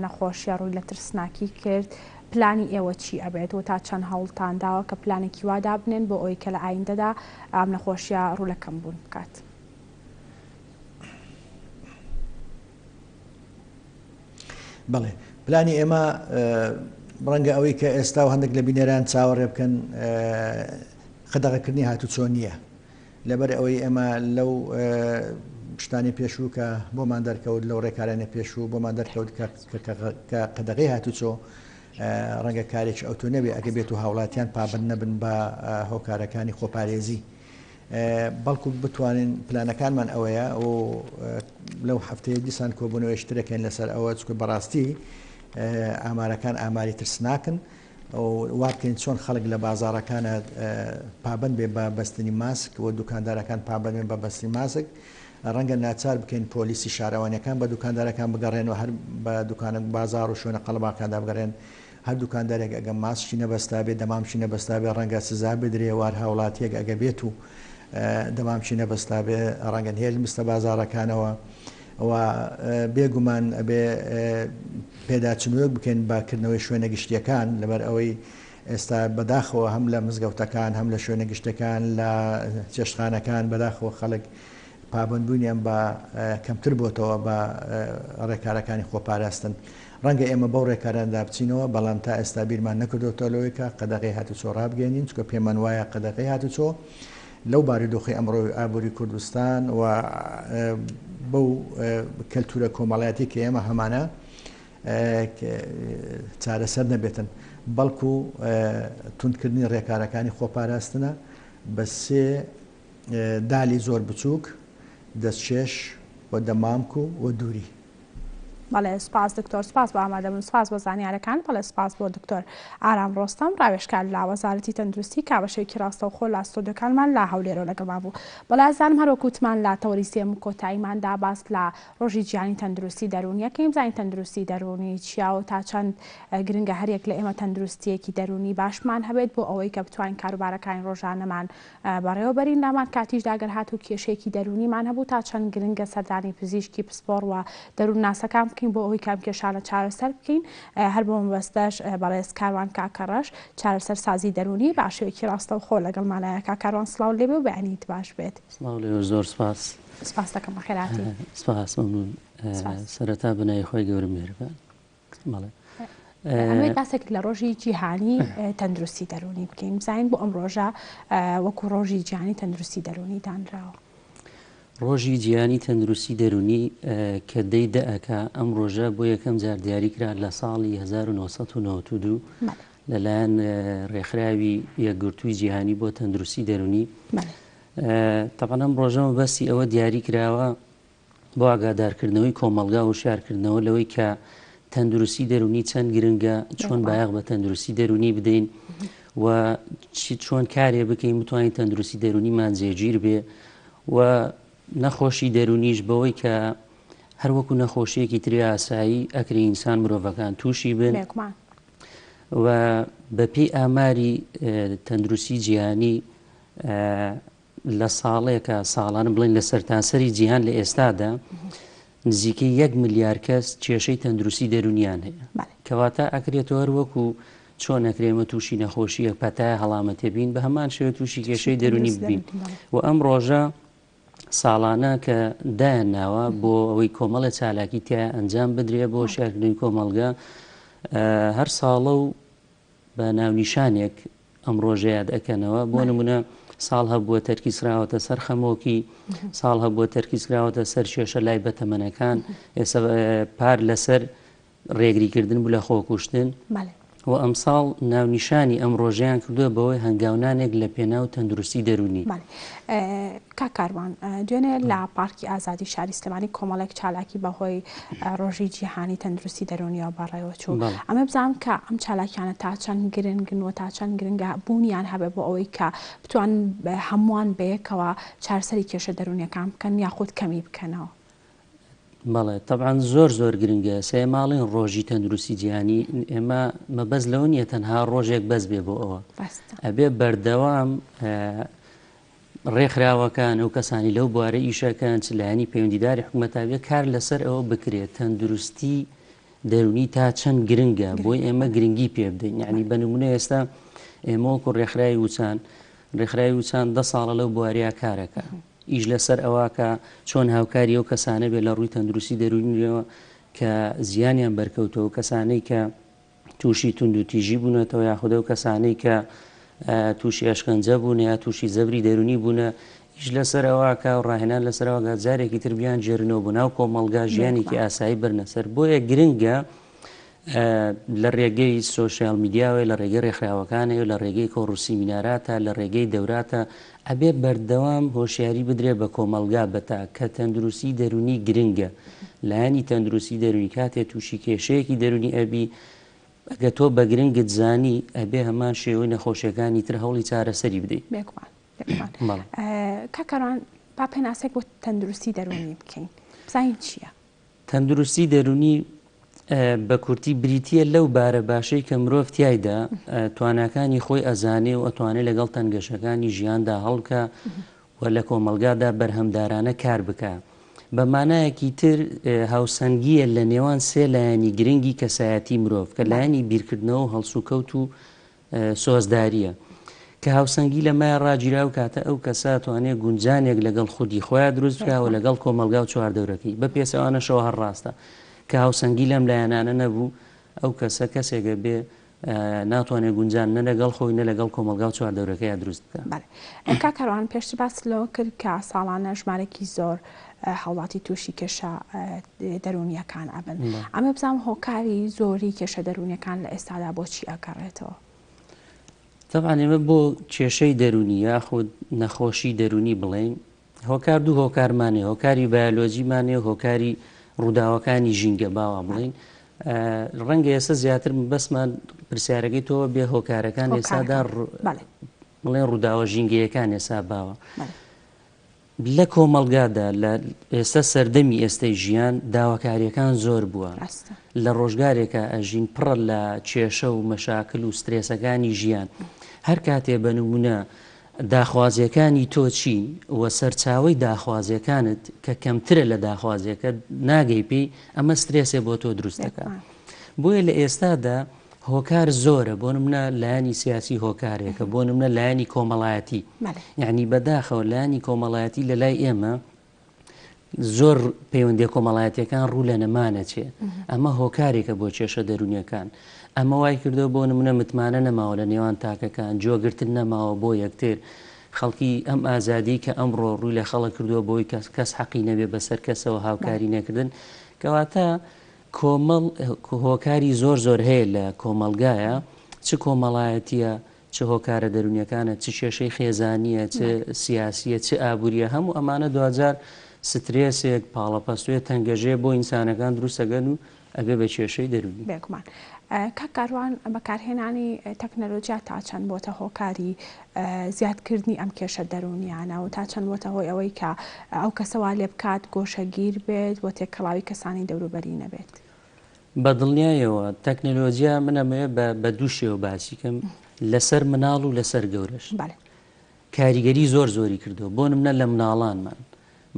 [SPEAKER 1] نەخۆشیە ڕووی لە ترسناکی کرد پلانی ئێوە چی ئەبێت و تا چەند هەوڵتان داوە کە پلانێکی وا دابنێن بۆ ئەوەی کە لە ئایندەدا ئەم نەخۆشیە ڕوو لە کەمبوون بکات؟
[SPEAKER 7] بەڵێ پلانی ئێمە ڕەنگە ئەوەی کە ئێستا و هەندێک لە بینەران چاوەڕێ بکەن قەدەغەکردنی هاتوچۆ نییە لەبەر ئەوەی ئێمە لەو شتانی پێشوو کە بۆمان دەرکەوت لەو ڕێکارانە پێشوو بۆمان دەرکەوت کە قەدەغی هاتوچۆ ڕەنگە کارێکی ئەوتۆ نەبێ ئەگە بێت و هاوڵاتیان پابند نەبن بە هۆکارەکانی خۆپارێزی بەڵکو بتوانین پلانەکانمان ئەوەیە و لەو هەفتەیە دیسان کۆبوونەوەی شترەکەین لەسەر ئەوە چکە بەڕاستی ئامارەکان ئاماری ترسناکن وا بکەین چۆن خەڵک لە بازارەکانە پابند بێ بە بەستنی ماسک و دوکاندارەکان پابند بن بە بەستنی ماسک. ڕەنگە ناچار بکەین پۆلیسی شارەوانیەکان بە دوکاندارەکان بگەڕێن و هەر بە دوکانە بازاڕ و شوێنە قەڵەباخەکاندا بگەڕێن. هەر دوکاندارێک ئەگە ماسکی نەبەستابێ، دەمامکی نەبەستابێ ڕەنگە سزا بدرێ و هەر هاوڵاتیەک ئەگە بێت و دەمامکی نەبەستابێ ڕەنگە نهێرن بچتە بازاڕەکانەوە و بێ گومان ئەبێ پێداچنوەک بکەین بە کردنەوەی شوێنە گشتیەکان لەبەر ئەوەی ئێستا بەداخەوە هەم لە مزگەوتەکان هەم لە شوێنە گشتەکان لە چێشتخانەکان بەداخەوە خەڵک پابەندبوونیان بە کەمتر بۆتەوە بە ڕێکارەکانی خۆپاراستن. ڕەنگە ئێمە بەو ڕێکارانەدا بچینەوە، بەڵام تا ئێستا بیرمان نەکردۆتەوە لەوەی کە قەدەغەی هاتوچۆ ڕابگەیەنین، چونکە پێمان وایە قەدەغەی هاتوچۆ لەو بارودۆخەی ئەمڕۆی ئابووری کوردستان و بەو کەلتوورە کۆمەڵایەتی کە ئێمە هەمانە چارەسەر نەبێتن، بەڵکو توندکردنی ڕێکارەکانی خۆپاراستنە بە سێ دالی زۆر بچووک، دەستکێش و دەمامک و و دووری.
[SPEAKER 1] بەڵێ سوپاس دکتۆر سوپاس بۆ ئامادەبوون سوپاس بۆ زانیارەکان بەڵێ سوپاس بۆ دکتۆر ئارام ڕۆستەم ڕاوێژکار لە وەزارەتی تەندروستی کە بە شێوەیەکی ڕاستەوخۆ لە ستۆدیۆکانمان لە هەولێرەوە لەگەڵمان بوو بەڵێ ئازیزانم هەر وەک وتمان لە تەوەری سێیەم و کۆتاییماندا باس لە ڕۆژی جیهانی تەندروستی دەروونی ئەکەین بزانین تەندروستی دەروونی چییە و تا چەند گرنگە هەریەک لە ئێمە تەندروستییەکی دەروونی باشمان هەبێت بۆ ئەوەی کە بتوانین کاروبارەکانی ڕۆژانەمان بەڕێوەبەرین لامان کاتیشدا گەر هاتوو کێشەیەکی دەروونیمان هەبوو تا چەند گرنگە سەردانی پزیشکی پسپۆڕ و دەروونناسەکان بکەین بۆ ئەوەی کە ئەم کێشانە چارەسەر بکەین هەر بۆ مەبەستەش بەڕێز کاروان کاکەڕەش چارەسەر سازی دەروونی بە شێوەیەکی ڕاستەوخۆ لەگەڵمانایە کاک کاروان سڵاو لێبێ و بەیانیت باش بێت.
[SPEAKER 8] سڵاو لێوە زۆر سپاس.
[SPEAKER 1] سپاس دەکەم بەخێرهاتی.
[SPEAKER 8] سپاس مەمنون. سەرەتا بەناوی خوای گەورە میهرەبان. بەڵێ.
[SPEAKER 1] ئەمەوێت باسێک لە ڕۆژی جیهانی تەندروستی دەروونی بکەین بزانین بۆ ئەم ڕۆژە وەکو ڕۆژی جیهانی تەندروستی دەروونی دانراوە.
[SPEAKER 8] ڕۆژی جیهانی تەندروستی دەروونی کە دەی دە ئەکا ئەم ڕۆژە بۆ یەکەم جار دیاری کرا لە ساڵی 1992 لەلایەن ڕێکخراوی یەکگرتووی جیهانی بۆ تەندروستی دەروونی تەبعەن ئەم ڕۆژە مەبەستی ئەوە دیاری کراوە بۆ ئاگادارکردنەوەی کۆمەڵگا و هۆشیارکردنەوە لەوەی کە تەندروستی دەروونی چەند گرنگە، چۆن بایەخ بە تەندروستی دەروونی بدەین و چۆن کارێ بکەین بتوانین تەندروستی دەروونیمان جێگیر بێ و نەخۆشی دەروونیش بەوەی کە هەروەکو نەخۆشیەکی تری ئاسایی ئەکری ئینسان مرۆڤەکان تووشی بن و بەپێی ئاماری تەندروستی جیهانی لە ساڵێکا ساڵانە بڵێین لە سەرتاسەری جیهان لە ئێستادا نزیکەی یەک ملیار کەس کێشەی تەندروستی دەرونیان هەیە کەواتە ئەکرێتەوە هەر وەکو چۆن ئەکرێ ئێمە تووشی نەخۆشیەک پەتای هەڵامەتێ بین بە هەمان شێوە تووشی کێشەی دەرونی ببین و ئەم ڕۆژە ساڵانە کە دایان ناوە بۆ ئەوەی کۆمەڵە چالاکی تیا ئەنجام بدرێ بۆ شارکردنی کۆمەڵگە هەر ساڵە و بە ناونیشانێک ئەم ڕۆژە یاد ئەکەنەوە، بۆ نمونە ساڵ هەبووە تەرکیز کراوەتە سەر خەمۆکی، ساڵ هەبووە تەرکیز کراوەتە سەر کێشە لای بەتەمەنەکان، ئێستا پار لەسەر ڕێگریکردن بوو لە خۆکوشتن و ئەمساڵ ناونیشانی ئەم ڕۆژەیان کردووە بەوەی هەنگاونانێک لە پێناو تەندروستی دەروونی.
[SPEAKER 1] کاک کاروان، دوێنێ لە پارکی ئازادی شاری سلێمانی کۆمەڵێک چالاکی بەهۆی ڕۆژی جیهانی تەندروستی دەروونیەوە بەڕێوەچوو. ئەمە بزانم کە ئەم چالاکیانە تا چەند گرنگن و تا چەند گرنگە بوونیان هەبێ بۆ ئەوەی کە بتوان هەمووان بەیەکەوە چارەسەری کێشە دەروونیەکان بکەن یاخود کەمی بکەنەوە.
[SPEAKER 8] بەڵێ تەبعەن زۆر زۆر گرنگە سێ ماڵین ڕۆژی تەندروستی جیهانی ئێمە مەبەست لەوە نییە تەنها ڕۆژێک بەس بێ بۆ ئەوە ئەبێ بەردەوام ڕێکخراوەکان و کەسانی لەو بوارە ئیشەکەن چ لایەنی پەیوەندیداری حکومەتا بێ کار لەسەر ئەوە بکرێت تەندروستی دەرونی تا چەند گرنگە بۆی ئێمە گرنگی پێ بدەین یعنی بە نمونە ئێستا ئێمە وەکو ڕێکخراوی وچان ڕێکخراوی وچان دە ساڵە لەو بواریا کارەکە ئیش لەسەر ئەوە کە چۆن هاوکاری ئەو کەسانە بێت لە ڕووی تەندروستی دەروونیەوە کە زیانیان بەرکەوتەوە کەسانەی کە تووشی توندوتیژی بوونەتەوە یاخود ئەو کەسانەی کە تووشی ئەشکەنجە بوونە یا تووشی زەبری دەروونی بوونە ئیش لەسەر ئەوە کە و ڕاهێنان لەسەر ئەوە کە جارێکی تر بیانگێرنەوە بۆ ناو کۆمەڵگا ژیانێکی ئاسایی بەرنە سەر بۆیە گرنگە لە ڕێگەی سۆشیال میدیاوە لە ڕێگەی ڕێکخراوەکانەوە لە ڕێگەی کۆڕ و سیمیناراتە لە ڕێگەی دەوراتە ئەبێ بەردەوام هۆشیاری بدرێ بە کۆمەڵگا بە تاک کە تەندروستی دەروونی گرنگە لایەنی تەندروستی دەروونی کاتێ تووشی کێشەیەکی دەروونی ئەبی ئەگە تۆ بە گرنگت زانی ئەبێ هەمان شێوەی نەخۆشیەکانی تر هەوڵی چارەسەری بدەی.
[SPEAKER 1] بێگومان بێگومان. کاک کاروان. با پێناسەیەک بۆ تەندروستی دەروونی بکەین بزانین چییە؟
[SPEAKER 8] تەندروستی دەروونی بە کورتی بریتییە لەو بارە باشەی کە مرۆڤ تیایدا تواناکانی خۆی ئەزانێ و ئەتوانێ لەگەڵ تەنگەشەکانی ژیاندا هەڵبکا و لە کۆمەڵگادا بەرهەمدارانە کار بکا. بە مانایەکی تر هاوسەنگییە لە نێوان سێ لایەنی گرنگی کەسایەتی مرۆڤ کە لایەنی بیرکردنەوە و هەڵسوکەوت و سۆزدارییە. کە هاوسەنگی لە مایە ڕاگیرا ئەو کاتە ئەو کەسە ئەتوانێ گونجانێک لەگەڵ خودی خۆیا دروست بکا و لەگەڵ کۆمەڵگا و چواردەورەکەی. بە پێچەوانەشەوە هەر ڕاستە. کە هاوسەنگی لەم لایەنانە نەبوو ئەو کەسە کەسێکە بێ ناتوانێ گونجان نە لەگەڵ خۆی نە لەگەڵ کۆمەڵگا و چواردەورەکەیا دروست بکا.
[SPEAKER 1] بەڵێ کاک کاروان پێشتر باست لەوە کرد کە ساڵانە ژمارەیەکی زۆر هاوڵاتی تووشی کێشە دەروونییەکان ئەبن. ئەمە بزانم هۆکاری زۆری کێشە دەروونیەکان لە ئێستادا بۆچی ئەگەڕێتەوە؟
[SPEAKER 8] تەبعەن ئێمە بۆ کێشەی دەروونی یاخود نەخۆشی دەروونی بڵێین هۆکار دوو هۆکارمان هەیە هۆکاری بایۆلۆجیمان هەیە هۆکاری ڕووداوەکانی ژینگە باوا بڵین ڕەنگە ئێستا زیاتر بەسمان پرسیارەکەی تۆ بێ هۆکارەکان ئێستادا بڵێن ڕووداوە ژینگەیەکان ئێستا باوە لە کۆمەڵگادا لە ئێستا سەردەمی ئێستەی ژیان داواکاریەکان زۆر بووە لە ڕۆژگارێکا ئەژین پڕە لە کێشە و مەشاکل و سترێسەکانی ژیان هەر کاتێ بە نمونە داخوازیەکانی تۆ چین و سەرچاوەی داخوازیەکانت کە کەمترە لە داخوازیەکەت ناگەی پێی ئەمە سترێسێ بۆ تۆ دروست دەکات بۆیە لە ئێستادا هۆکار زۆرە بۆ نمونە لایەنی سیاسی هۆکارێکە بۆ نمونە لایەنی کۆمەڵایەتی یعنی بەداخەوە لایەنی کۆمەڵایەتی لە لای ئێمە زۆر پەیوەندیە کۆمەڵایەتیەکان ڕوو لە نەمانەچێ ئەمە هۆکارێکە بۆ کێشە دەرونیەکان ئەمە وای کردو بۆ نمونە متمانە نەماوە لە نێوان تاکەکان جۆگرتن نەماوە بۆ یەکتر خەڵکی ئەم ئازادی کە ئەمڕۆ ڕووی لە خەڵک کردووە بۆی کەس کەس حەقی نەبێ بەسەر کەسەوە هاوکاری نەکردن کەواتە کۆمەڵ هۆکاری زۆر زۆر هەیە لە کۆمەڵگایە چ کۆمەڵایەتیە چ هۆکارە دەروونیەکانە، چ کێشەی خێزانییە، چ سیاسییە، چ ئابوورییە، هەموو ئەمانە دواجار سترێسێک، پاڵەپەستۆیە، تەنگەژەیە بۆ ئینسانەکان دروست ئەگەن و ئەبێ بە کێشەی دەروونی.
[SPEAKER 1] بێگومان. کاک کاروان بەکارهێنانی تەکنەلۆجیا تا چەند بۆتە هۆکاری زیادکردنی ئەم کێشە دەروونیانە و تا چەند بۆتە هۆی ئەوەی کە ئەو کەسە وا لێبکات گۆشەگیر بێت و تێکەڵاوی کەسانی دەوروبەری نەبێت؟
[SPEAKER 8] بە دڵنیایەوە تەکنەلۆجیا من ئەمەوێ بە بە دوو شێوە باسی کەم لەسەر مناڵ و لەسەر گەورەش
[SPEAKER 1] بەڵێ.
[SPEAKER 8] کاریگەری زۆر زۆری کردووە بۆ نمونە لە مناڵانمان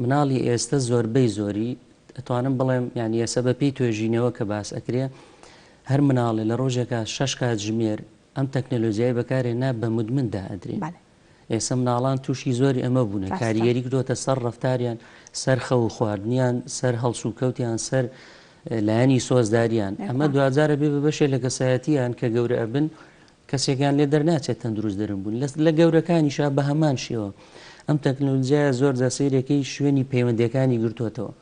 [SPEAKER 8] مناڵی ئێستە زۆربەی زۆری ئەتوانم بڵێم یعنی ئێستا بە پێی توێژینەوە کە باس ئەکرێ هەر مناڵێ لە ڕۆژێکا شەش کاتژمێر ئەم تەکنەلۆجیای بەکارێ نا بە مدمن دائەدرێ
[SPEAKER 1] بەڵێ.
[SPEAKER 8] ئێستا مناڵان تووشی زۆری ئەمە بوونە، کاریگەری کردۆتە سەر ڕەفتاریان، سەر خەو و خواردنیان، سەر هەڵسوکەوتیان، سەر لایەنی سۆزداریان، ئەمە دواجار ئەبێ بە بەشێ لە کەسایەتیان کە گەورە ئەبن کەسێکیان لێ دەرناچێت تەندروست دەرون بوون لە گەورەکانیشا بە هەمان شێوە ئەم تەکنەلۆجیایە زۆر جا سەیرەکەی شوێنی پەیوەندیەکانی گرتووەتەوە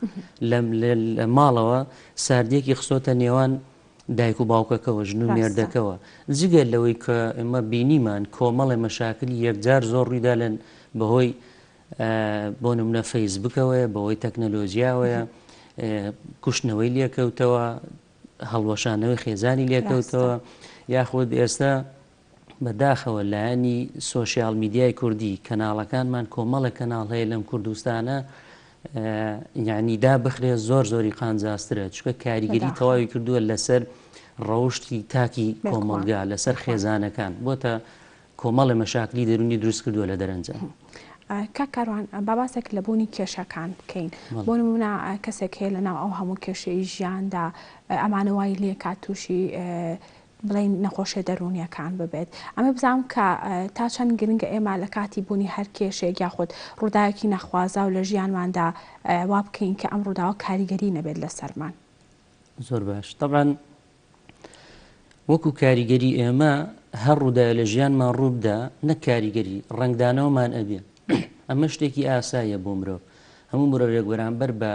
[SPEAKER 8] لە ماڵەوە ساردیەکی خستۆتە نێوان دایک و باوکەکەوە، ژن و مێردەکەوە، جگە لەوەی کە ئێمە بینیمان کۆمەڵێ مەشاکلی یەکجار زۆر ڕوویدا لە بەهۆی بۆ نمونە فەیسبکەوەیە، بەهۆی تەکنەلۆجیاوەیە، کوشتنەوەی لێکەوتەوە، هەڵوەشانەوەی خێزانی لێکەوتەوە، یاخود ئێستا بە داخەوە لایەنی سۆشیال میدیای کوردی کەناڵەکانمان کۆمەڵێک کەناڵ هەیە لەم کوردستانە یعنی دابخرێ زۆر زۆری قانجاسترە چونکە کاریگەری تەواوی کردووە لەسەر ڕەوشتی تاکی کۆمەڵگا لەسەر خێزانەکان بۆتە کۆمەڵێ مەشاکلی دەرونی دروست کردووە لە دەرەنجام.
[SPEAKER 1] کاک کاروان با باسێک لە بوونی کێشەکان بکەین بۆ نمونە کەسێک هەیە لەناو ئەو هەموو کێشەی ژیاندا ئەمانە وای لێکات تووشی بڵێین نەخۆشیە دەروونیەکان ببێت. ئەمە بزانم کە تا چەند گرنگە ئێمە لە کاتی بوونی هەر کێشەیەک یاخود ڕووداوێکی نەخوازاو لە ژیانماندا وا بکەین کە ئەم ڕووداوە کاریگەری نەبێت لەسەرمان.
[SPEAKER 8] زۆر باش تەبعەن وەکو کاریگەری ئێمە هەر ڕووداوێ لە ژیانمان ڕووبدا نەک کاریگەری ڕەنگدانەوەمان ئەبێ ئەمە شتێکی ئاساییە بۆ مرۆڤ هەموو مرۆڤێک بەرامبەر بە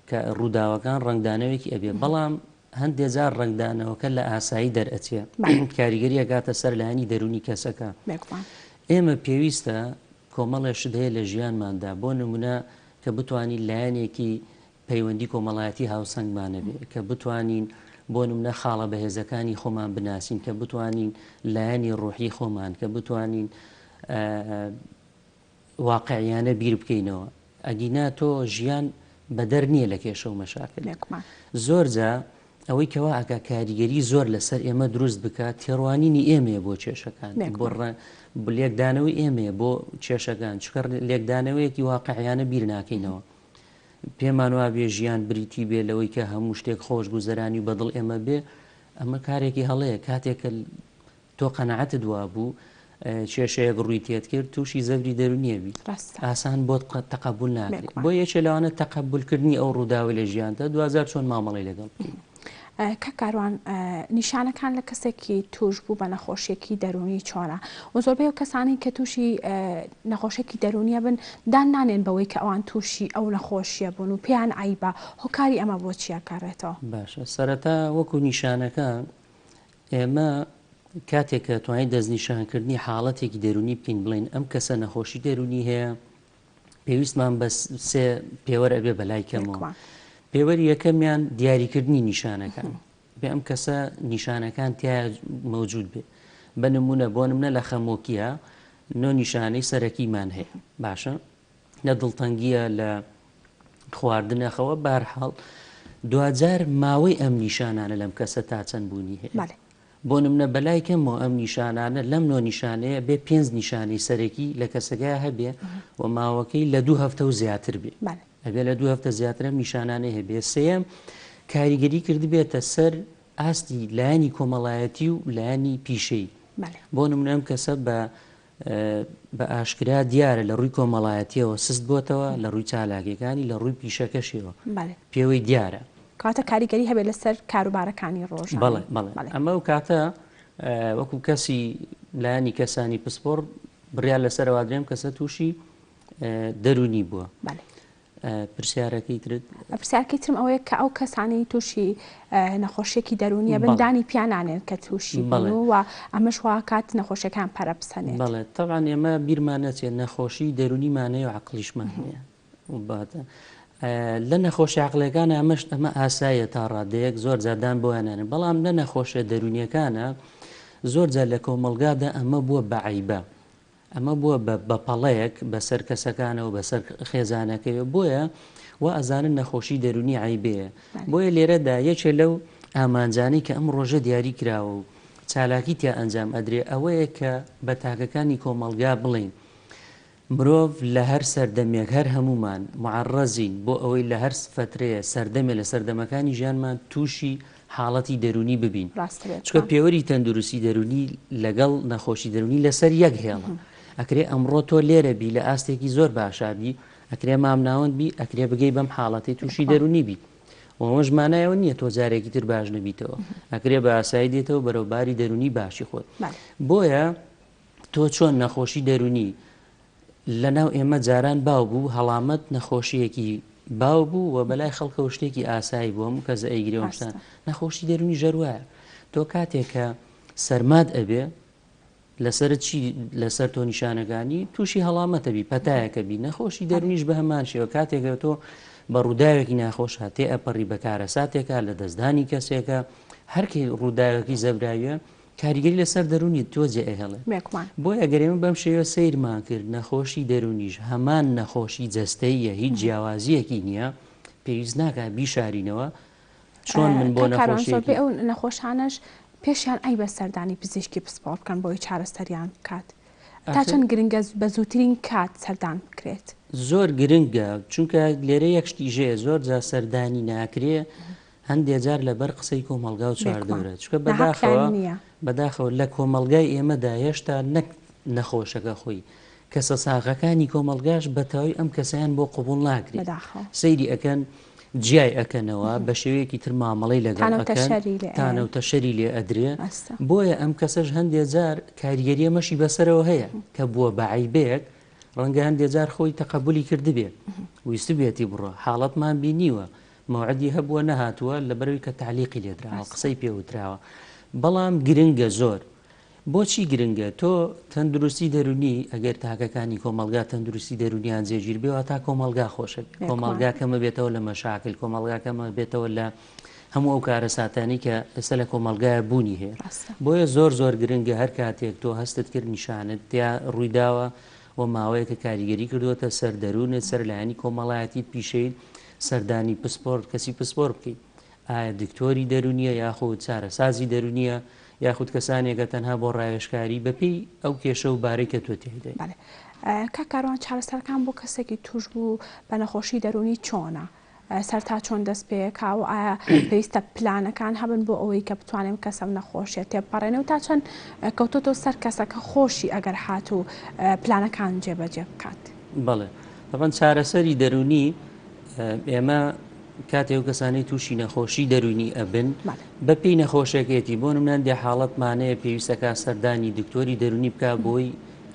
[SPEAKER 8] کە ڕووداوەکان ڕەنگدانەوەیەکی ئەبێ بەڵام هەندێ جار ڕەنگدانەوەکە لە ئاسایی دەرئەچێ کاریگەری ئەکاتە سەر لایەنی دەروونی کەسەکە. ئێمە پێویستە کۆمەڵێ شت هەیە لە ژیانماندا بۆ نمونە کە بتوانین لایەنێکی پەیوەندی کۆمەڵایەتی هاوسەنگمان هەبێ، کە بتوانین بۆ نمونە خاڵە بەهێزەکانی خۆمان بناسین، کە بتوانین لایەنی ڕوحی خۆمان، کە بتوانین واقعیانە بیر بکەینەوە. ئەگینا تۆ ژیان بەدەر نییە لە کێشە و مەشاکل. زۆر جا ئەوەی کەوا ئەکا کاریگەری زۆر لەسەر ئێمە دروست بکا تێڕوانینی ئێمەیە بۆ کێشەکان، بۆ لێکدانەوەی ئێمەیە بۆ کێشەکان، چونکە لێکدانەوەیەکی واقعیانە بیر ناکەینەوە. پێمان وابێ ژیان بریتی بێ لەوەی کە هەموو شتێک خۆشگوزەرانی و بەدڵ ئێمە بێ، ئەمە کارێکی هەڵەیە. کاتێک کە تۆ قەناعەتت وابوو کێشەیەک ڕووی تێت کرد تووشی زەبری دەروونیە بی ئاسان بۆت تەقەبول ناکرێت بۆ یەکێ لەوانە تەقەبولکردنی ئەو ڕووداوی لە ژیاندا دوجار چۆن مامەڵی لەگەڵ بکەیت.
[SPEAKER 1] کاک کاروان نیشانەکان لە کەسێکی توش بوو بە نەخۆشیەکی دەروونی چۆنە و زۆربەی ئەو کەسانەی کە تووشی نەخۆشێکی دەروونیە بن دان نانێن بەوەی کە ئەوان تووشی ئەو نەخۆشیە بوون و پێیان عەیبە هۆکاری ئەمە بۆ چیە گەڕێتەوە؟
[SPEAKER 8] باشە سەرەتا وەکو نیشانەکان ئێمە کاتێک کە توانین دەستنیشانکردنی حاڵەتێکی دەروونی بکەین بڵێین ئەم کەسە نەخۆشی دەروونی هەیە پێویستمان بە سێ پێوەر ئەبێ بەلای کەمەوە پێوەری یەکەمیان دیاریکردنی نیشانەکان بێ ئەم کەسە نیشانەکان تیا مەوجود بێ بە نمونە بۆ نمونە لە خەمۆکیە نۆ نیشانەی سەرەکیمان هەیە باشە لە دڵتەنگیە لە خواردنە خەوە بارحاڵ دواجار ماوەی ئەم نیشانانە لەم کەسە تا چەند بوونی هەیە بۆ نمونە بەلای کەمەوە ئەم نیشانانە لەم نۆ نیشانەیە بێ پێنج نیشانەی سەرەکی لە کەسەکە هەبێ و ماوەکەی لە دوو هەفتە و زیاتر بێ ئەبێ لە دوو هەفتە زیاتر ئەم نیشانانەی هەبێ سێیەم کاریگەری کردبێتە سەر ئاستی لایەنی کۆمەڵایەتی و لایەنی پیشەی بۆ نمونە ئەم کەسە بە بە ئاشکرا دیارە لە ڕووی کۆمەڵایەتیەوە سست بۆتەوە لە ڕووی چالاکیەکانی لە ڕووی پیشەکەشیەوە پێوەی دیارە.
[SPEAKER 1] کەواتە کاریگەری هەبێت لەسەر کاروبارەکانی ڕۆژانەی.
[SPEAKER 8] بەڵێ بەڵێ ئەمە ئەو کاتە وەکو کەسی لایەنی کەسانی پسپۆڕ بڕیار لەسەر ئەوادرێم کەسە تووشی دەروونی بووە.
[SPEAKER 1] بەڵێ.
[SPEAKER 8] پرسیارەکەی ترت؟
[SPEAKER 1] پرسیارەکەی ترم ئەوەیە کە ئەو کەسانەی تووشی نەخۆشیەکی دەروونیە بن دانی پیا نانێن کە تووشی بوون و ئەمەش واکات نەخۆشیەکان پەرە بسەنێت.
[SPEAKER 8] بەڵێ تەبعەن ئێمە بیرمان نەچێت نەخۆشی دەروونیمان هەیە و عەقڵیشمان هەیە لە نەخۆشی عەقڵیەکان ئەمەش ئەمە ئاساییە تا ڕادەیەک زۆر جار دان بۆیان نانێن بەڵام لە نەخۆشیە دەروونیەکانە زۆر جار لە کۆمەڵگادا ئەمە بووە بە عەیبە ئەمە بووە بە بە پەڵەیەک بەسەر کەسەکانەوە بەسەر خێزانەکەیەوە بۆیە وا ئەزانن نەخۆشی دەروونی عەیبەیە بۆیە لێرەدا یەکێ لەو ئامانجانەی کە ئەم ڕۆژە دیاری کراوە و چالاکی تیا ئەنجام ئەدرێ ئەوەیە کە بە تاکەکانی کۆمەڵگا بڵێین مرۆڤ لە هەر سەردەمێک هەر هەموومان معەڕەزین بۆ ئەوەی لە هەر فەترەیە سەردەمێ لە سەردەمەکانی ژیانمان تووشی حاڵەتی دەروونی ببین چونکە پێوەری تەندروستی دەروونی لەگەڵ نەخۆشی دەروونی لەسەر یەک هێڵە ئەکرێ ئەمڕۆ تۆ لێرە بی لە ئاستێکی زۆر باشا بی ئەکرێ مامناوەند بی ئەکرێ بگەی بەم حاڵەتی تووشی دەروونی بی ئەوەش مانای ئەوە نییە تۆ جارێکی تر باش نەبیتەوە ئەکرێ بە ئاسایی دێتەوە بەرەو باری دەروونی باشی خۆت بۆیە تۆ چۆن نەخۆشی دەروونی لەناو ئێمە جاران باو بوو، هەڵامەت نەخۆشییەکی باو بوو و بەلای خەڵکەوە شتێکی ئاسایی بوو، هەموو کەس ئەیگرێ و ئەم شتانە. نەخۆشی دەروونیش هەر وایە. تۆ کاتێک کە سەرمات ئەبێ، لەسەرت چی لەسەر تۆ نیشانەکانی تووشی هەڵامەتە بی، پەتایەکە بی. نەخۆشی دەروونیش بە هەمان شێوە، کاتێک کە تۆ بە ڕووداوێکی ناخۆشا تێئەپەڕی، بە کارەساتێکا، لەدەستدانی کەسێکە، هەر کەی ڕووداوێکی زەبراویە، کاریگەری لەسەر دەروونی تۆ جێ ئەهێڵێت.
[SPEAKER 1] بێگومان.
[SPEAKER 8] بۆیە ئەگەر ئێمە بەم شێوەیە سەیرمان کرد نەخۆشی دەروونیش هەمان نەخۆشی جەستەییە هیچ جیاوازییەکی نییە پێویست ناکات بیشارینەوە چۆن من بۆ
[SPEAKER 1] کاک کاروان
[SPEAKER 8] نەخۆشیەکی.
[SPEAKER 1] زۆربەی ئەو نەخۆشانەش پێشیان عەیبە سەردانی پزیشکی پسپۆڕ بکەن بۆی چارەسەریان بکات تا
[SPEAKER 8] ئاخر
[SPEAKER 1] چەند گرنگە بە زووترین کات سەردان بکرێت؟
[SPEAKER 8] زۆر گرنگە چونکە لێرە یەک شتیش هەیە زۆر جار سەردانی ناکرێ هەندێ جار لەبەر قسەی کۆمەڵگا و چواردەورە چونکە بەداخەوە بەداخەوە لە کۆمەڵگای ئێمەدا هێشتا نەک نەخۆشەکە خۆی کەسە ساغەکانی کۆمەڵگاش بەتەواوی ئەم کەسیان بۆ قبول ناکرێت سەیری ئەکەن جیای ئەکەنەوە بە شێوەیەکی تر مامەڵەی لەگەڵ ئەکەن تانە و تەشەری لێ ئەدرێ بۆیە ئەم کەسەش هەندێ جار کاریگەریە مەشی بەسەرەوە هەیە کە بووە بە عیبەیەک ڕەنگە هەندێ جار خۆی تەقەبولی کردبێ ویستبێتی بڕۆ حاڵەتمان بینیوە مەوعدی هەبووە نەهاتووە لەبەرئەوەی کە تەعلیقی لێدراوە قسەی پێ وتراوە بەڵام گرنگە زۆر بۆچی گرنگە تۆ تەندروستی دەرونی ئەگەر تاکەکانی کۆمەڵگا تەندروستی دەرونیان جێگیر بێ واتا کۆمەڵگا خۆشە کۆمەڵگا کەمە بێتەوە لە مەشاکل کۆمەڵگا کەمە بێتەوە لە هەموو ئەو کارەساتانی کە ئێستا لە کۆمەڵگایە بوونی هەیە بۆیە زۆر زۆر گرنگە هەر کاتێک تۆ هەستت کرد نیشانت تیا ڕوویداوە. و ماوەیەکە کاریگەری کردووەتە سەر دەروونت، سەر لایەنی کۆمەڵایەتیت، پیشەیت، سەردانی پسپۆر، کەسی پسپۆر بکەیت. ئایا دکتۆری دەروونییە یاخود چارەسازی دەروونییە یاخود کەسانێکە تەنها بۆ ڕاوێژکاری بەپێی ئەو کێشە و بارەی کە تۆ تیایدای.
[SPEAKER 1] بەڵێ کاک کاروان چارەسەرەکان بۆ کەسێکی توشبوو بە نەخۆشی دەروونی چۆنە؟ سەرتا چۆن دەست پێکا و ئایا پێویستە پلانەکان هەبن بۆ ئەوەی کە بتوانێت کەسە ئەم نەخۆشیە تێبپەڕێنێ و تا چەند کەوتۆتەوە سەر کەسەکە خۆشی ئەگەر هاتوو پلانەکان جێبەجێ بکات؟
[SPEAKER 8] بەڵێ تەبعەن چارەسەری دەروونی ئێمە کاتێ ئەو کەسانەی تووشی نەخۆشی دەروونی ئەبن بە پێی نەخۆشەکەیەتی بۆ نمونە هەندێ حاڵەتمانەیە پێویستەکە سەردانی دکتۆری دەروونی بکا بۆی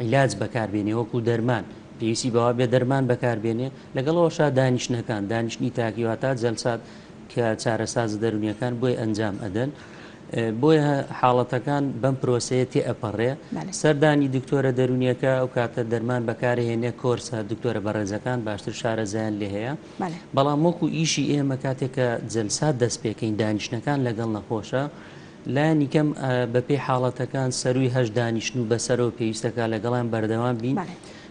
[SPEAKER 8] عیلاج بەکاربێنێ وەکو دەرمان پێویستی بەوە بێ دەرمان بەکاربێنێ لەگەڵ ئەوەشا دانیشتنەکان دانیشتنی تاکی واتا جەلسات کە چارەسازە دەروونیەکان بۆی ئەنجام ئەدەن بۆیە حاڵەتەکان بەم پرۆسەیە تێ ئەپەڕێ سەردانی دکتۆرە دەروونیەکە ئەو کاتە دەرمان بەکارهێنێ کۆرسە دکتۆرە بەڕێزەکان باشتر شارەزایان لێ هەیە بەڵام وەکو ئیشی ئێمە کاتێک کە جەلسات دەست پێکەین دانیشتنەکان لەگەڵ نەخۆشە لایەنی کەم بەپێی حاڵەتەکان سەرووی هەشت دانیشتن و بەسەرەوە پێویستەکە لەگەڵیان بەردەوام بین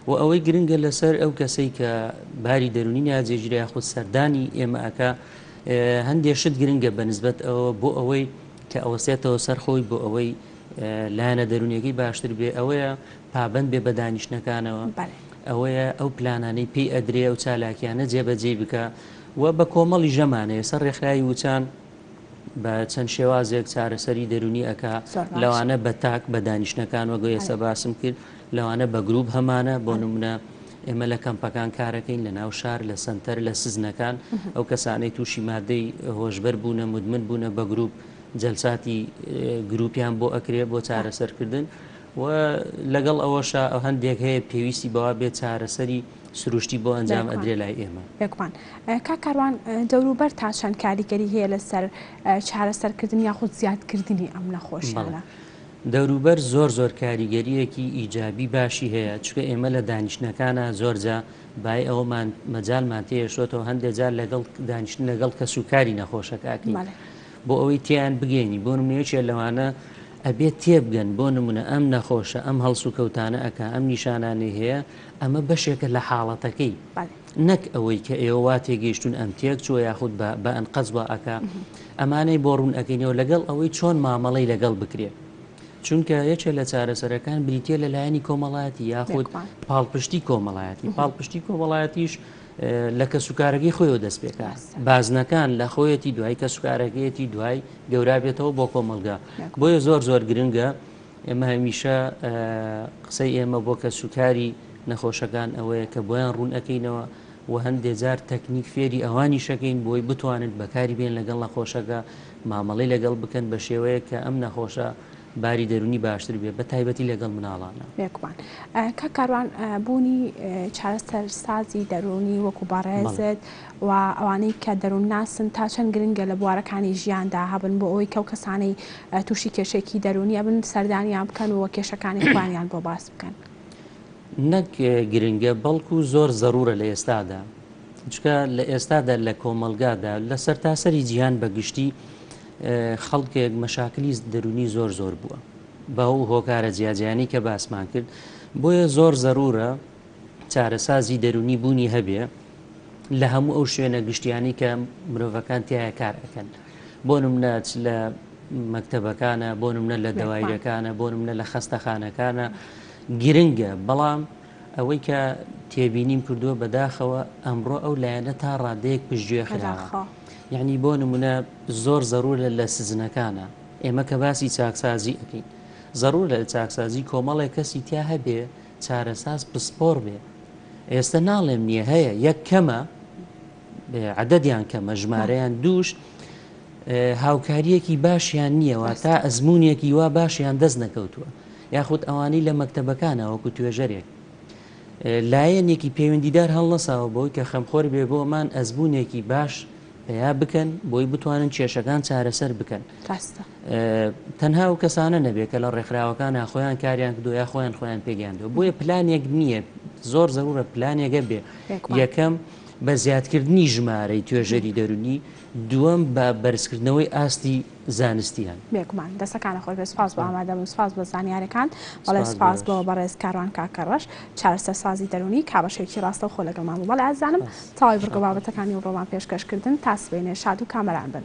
[SPEAKER 8] و ئەوەی گرنگە لەسەر ئەو کەسەی کە باری دەروونی ناجێگیرە یاخود سەردانی ئێمە ئەکا هەندێ شت گرنگە بە نسبەت ئەوە بۆ ئەوەی کە ئەوەسێتەوە سەر خۆی بۆ ئەوەی لایەنە دەروونیەکەی باشتر بێ ئەوەیە پابەند بێ بە دانیشتنەکانەوە ئەوەیە ئەو پلانانەی پێی ئەدرێ ئەو چالاکیانە جێبەجێی بکە و بە کۆمەڵی ژەمانەیە سەر ڕێکخراوی وچان بە چەند شێوازێک چارەسەری دەروونی ئەکا لەوانە بە تاک بە دانیشتنەکان وەک ئێستا باسم کرد لەوانە بە گروپ هەمانە بۆ نمونە ئێمە لە کەمپەکان کارەکەین لە ناو شار لە سەنتەر لە سزنەکان ئەو کەسانەی تووشی مادەی هۆشبەر بوونە مدمن بوونە بە گروپ جەلساتی گروپیان بۆ ئەکرێ بۆ چارەسەرکردن و لەگەڵ ئەوەشا هەندێک هەیە پێویستی بەوە بێت چارەسەری سروشتی بۆ ئەنجام ئەدرێ لای ئێمە.
[SPEAKER 1] بێگومان. کاک کاروان دەوروبەر تا چەند کاریگەری هەیە لەسەر چارەسەرکردن یاخود زیادکردنی ئەم نەخۆشیانە؟
[SPEAKER 8] دەوروبەر زۆر زۆر کاریگەریەکی ئیجابی باشی هەیە چونکە ئێمە لە دانیشتنەکانا زۆر جا بای ئەوەمان مەجالمان تێیەشۆتەوە هەندێ جار لەگەڵ دانیشتن لەگەڵ کەسوکاری نەخۆشەکە ئەکەین بۆ ئەوەی تێیان بگەینی بۆ نمونە یەکێ لەوانە ئەبێت تێبگەن بۆ نمونە ئەم نەخۆشە ئەم هەڵسوکەوتانە ئەکا ئەم نیشانانەی هەیە ئەمە بەشێکە لە حاڵەتەکەی نەک ئەوەی کە ئێوە وا تێگەیشتوون ئەم تێک چووە یاخود بە بە ئەنقەست وا ئەکا ئەمانەی بۆ ڕوون ئەکەینەوە لەگەڵ ئەوەی چۆن مامەڵەی لەگەڵ بکرێ چونکە یەکێ لە چارەسەرەکان بریتە لە لایەنی کۆمەڵایەتی یاخود پاڵپشتی کۆمەڵایەتی پاڵپشتی کۆمەڵایەتیش لە کەسوکارەکەی خۆیەوە دەست پێکا بازنەکان لە خۆیەتی دوای کەسوکارەکەیەتی دوای گەورا بێتەوە بۆ کۆمەڵگا بۆیە زۆر زۆر گرنگە ئێمە هەمیشە قسەی ئێمە بۆ کەسوکاری نەخۆشەکان ئەوەیە کە بۆیان ڕوون ئەکەینەوە و هەندێ جار تەکنیک فێری ئەوانیشەکەین بۆی بتوانن بەکاری بێن لەگەڵ نەخۆشەکە مامەڵەی لەگەڵ بکەن بە شێوەیەک کە ئەم نەخۆشە باری دەروونی باشتر بێ بە تایبەتی لەگەڵ مناڵانە.
[SPEAKER 1] بێگومان کاک کاروان بوونی چارەسەرسازی دەروونی وەکو بەڕێزت و ئەوانەی کە دەروونناسن تا چەند گرنگە لە بوارەکانی ژیاندا هەبن بۆ ئەوەی کە ئەو کەسانەی تووشی کێشەیەکی دەروونی ئەبن سەردانیان بکەن و کێشەکانی خۆیانیان بۆ باس بکەن؟
[SPEAKER 8] نەک گرنگە بەڵکو زۆر زەرورە لە ئێستادا چونکە لە ئێستادا لە کۆمەڵگادا لە سەرتاسەری جیهان بە گشتی خەڵکێک مەشاکلی دەرونی زۆر زۆر بووە بەو هۆکارە جیاجیانی کە باسمان کرد بۆیە زۆر زەرورە چارەسازی دەرونی بوونی هەبێ لە هەموو ئەو شوێنە گشتیانی کە مرۆڤەکان تایە کار ئەکەن بۆ نمونە چ لە مەکتەبەکانە بۆ نمونە لە دەوایرەکانە بۆ نمونە لە خەستەخانەکانە گرنگە بەڵام ئەوەی کە تێبینیم کردووە بەداخەوە ئەمڕۆ ئەو لایەنە تا ڕادەیەک پشتگوێ خراوە یعنی بۆ نمونە زۆر زەرورە لە سزنەکانە ئێمە کە باسی چاکسازی ئەکەین زەرورە لە چاکسازی کۆمەڵێک کەسی تیا هەبێ چارەساز پسپۆر بێ ئێستا ناڵێم نییە هەیە یەک کەمە عەدەدیان کەمە ژمارەیان دووش هاوکاریەکی باشیان نییە واتە ئەزمونێکی وا باشیان دەست نەکەوتووە یاخود ئەوانەی لە مەکتەبەکانە وەکو توێژەرێک لایەنێکی پەیوەندیدار هەڵنەساوە بۆی کە خەمخۆر بێ بۆمان ئەزمونێکی باش پەیا بکەن بۆی بتوانن کێشەکان چارەسەر بکەن تەنها و کەسانە نەبێت کە لە ڕێکخراوەکانە خۆیان کاریان کردو یا خۆیان خۆیان پێگەیاندوە بۆیە پلانێک نییە زۆر زەرورە پلانێکە بێ یەکەم. بە زیادکردنی ژمارەی توێژەری دەروونی، دووەم بە بەرزکردنەوەی ئاستی زانستیان.
[SPEAKER 1] بێگومان. دەستەکانت خۆش بێت. سوپاس بۆ ئامادەبوون. سوپاس بۆ زانیارەکانت. بەڵێ سوپاس بۆ بەڕێز کاروان کاکەڕەش، چارەسەرسازی دەروونی، کە بە شێوەیەکی ڕاستەوخۆ لەگەڵمان بوو. بەڵێ ئازیزانم، تەواوی بڕگە و بابەتەکانی ئەمڕۆمان پێشکەش کردن. تا سبەینێ شاد و کامەران بن.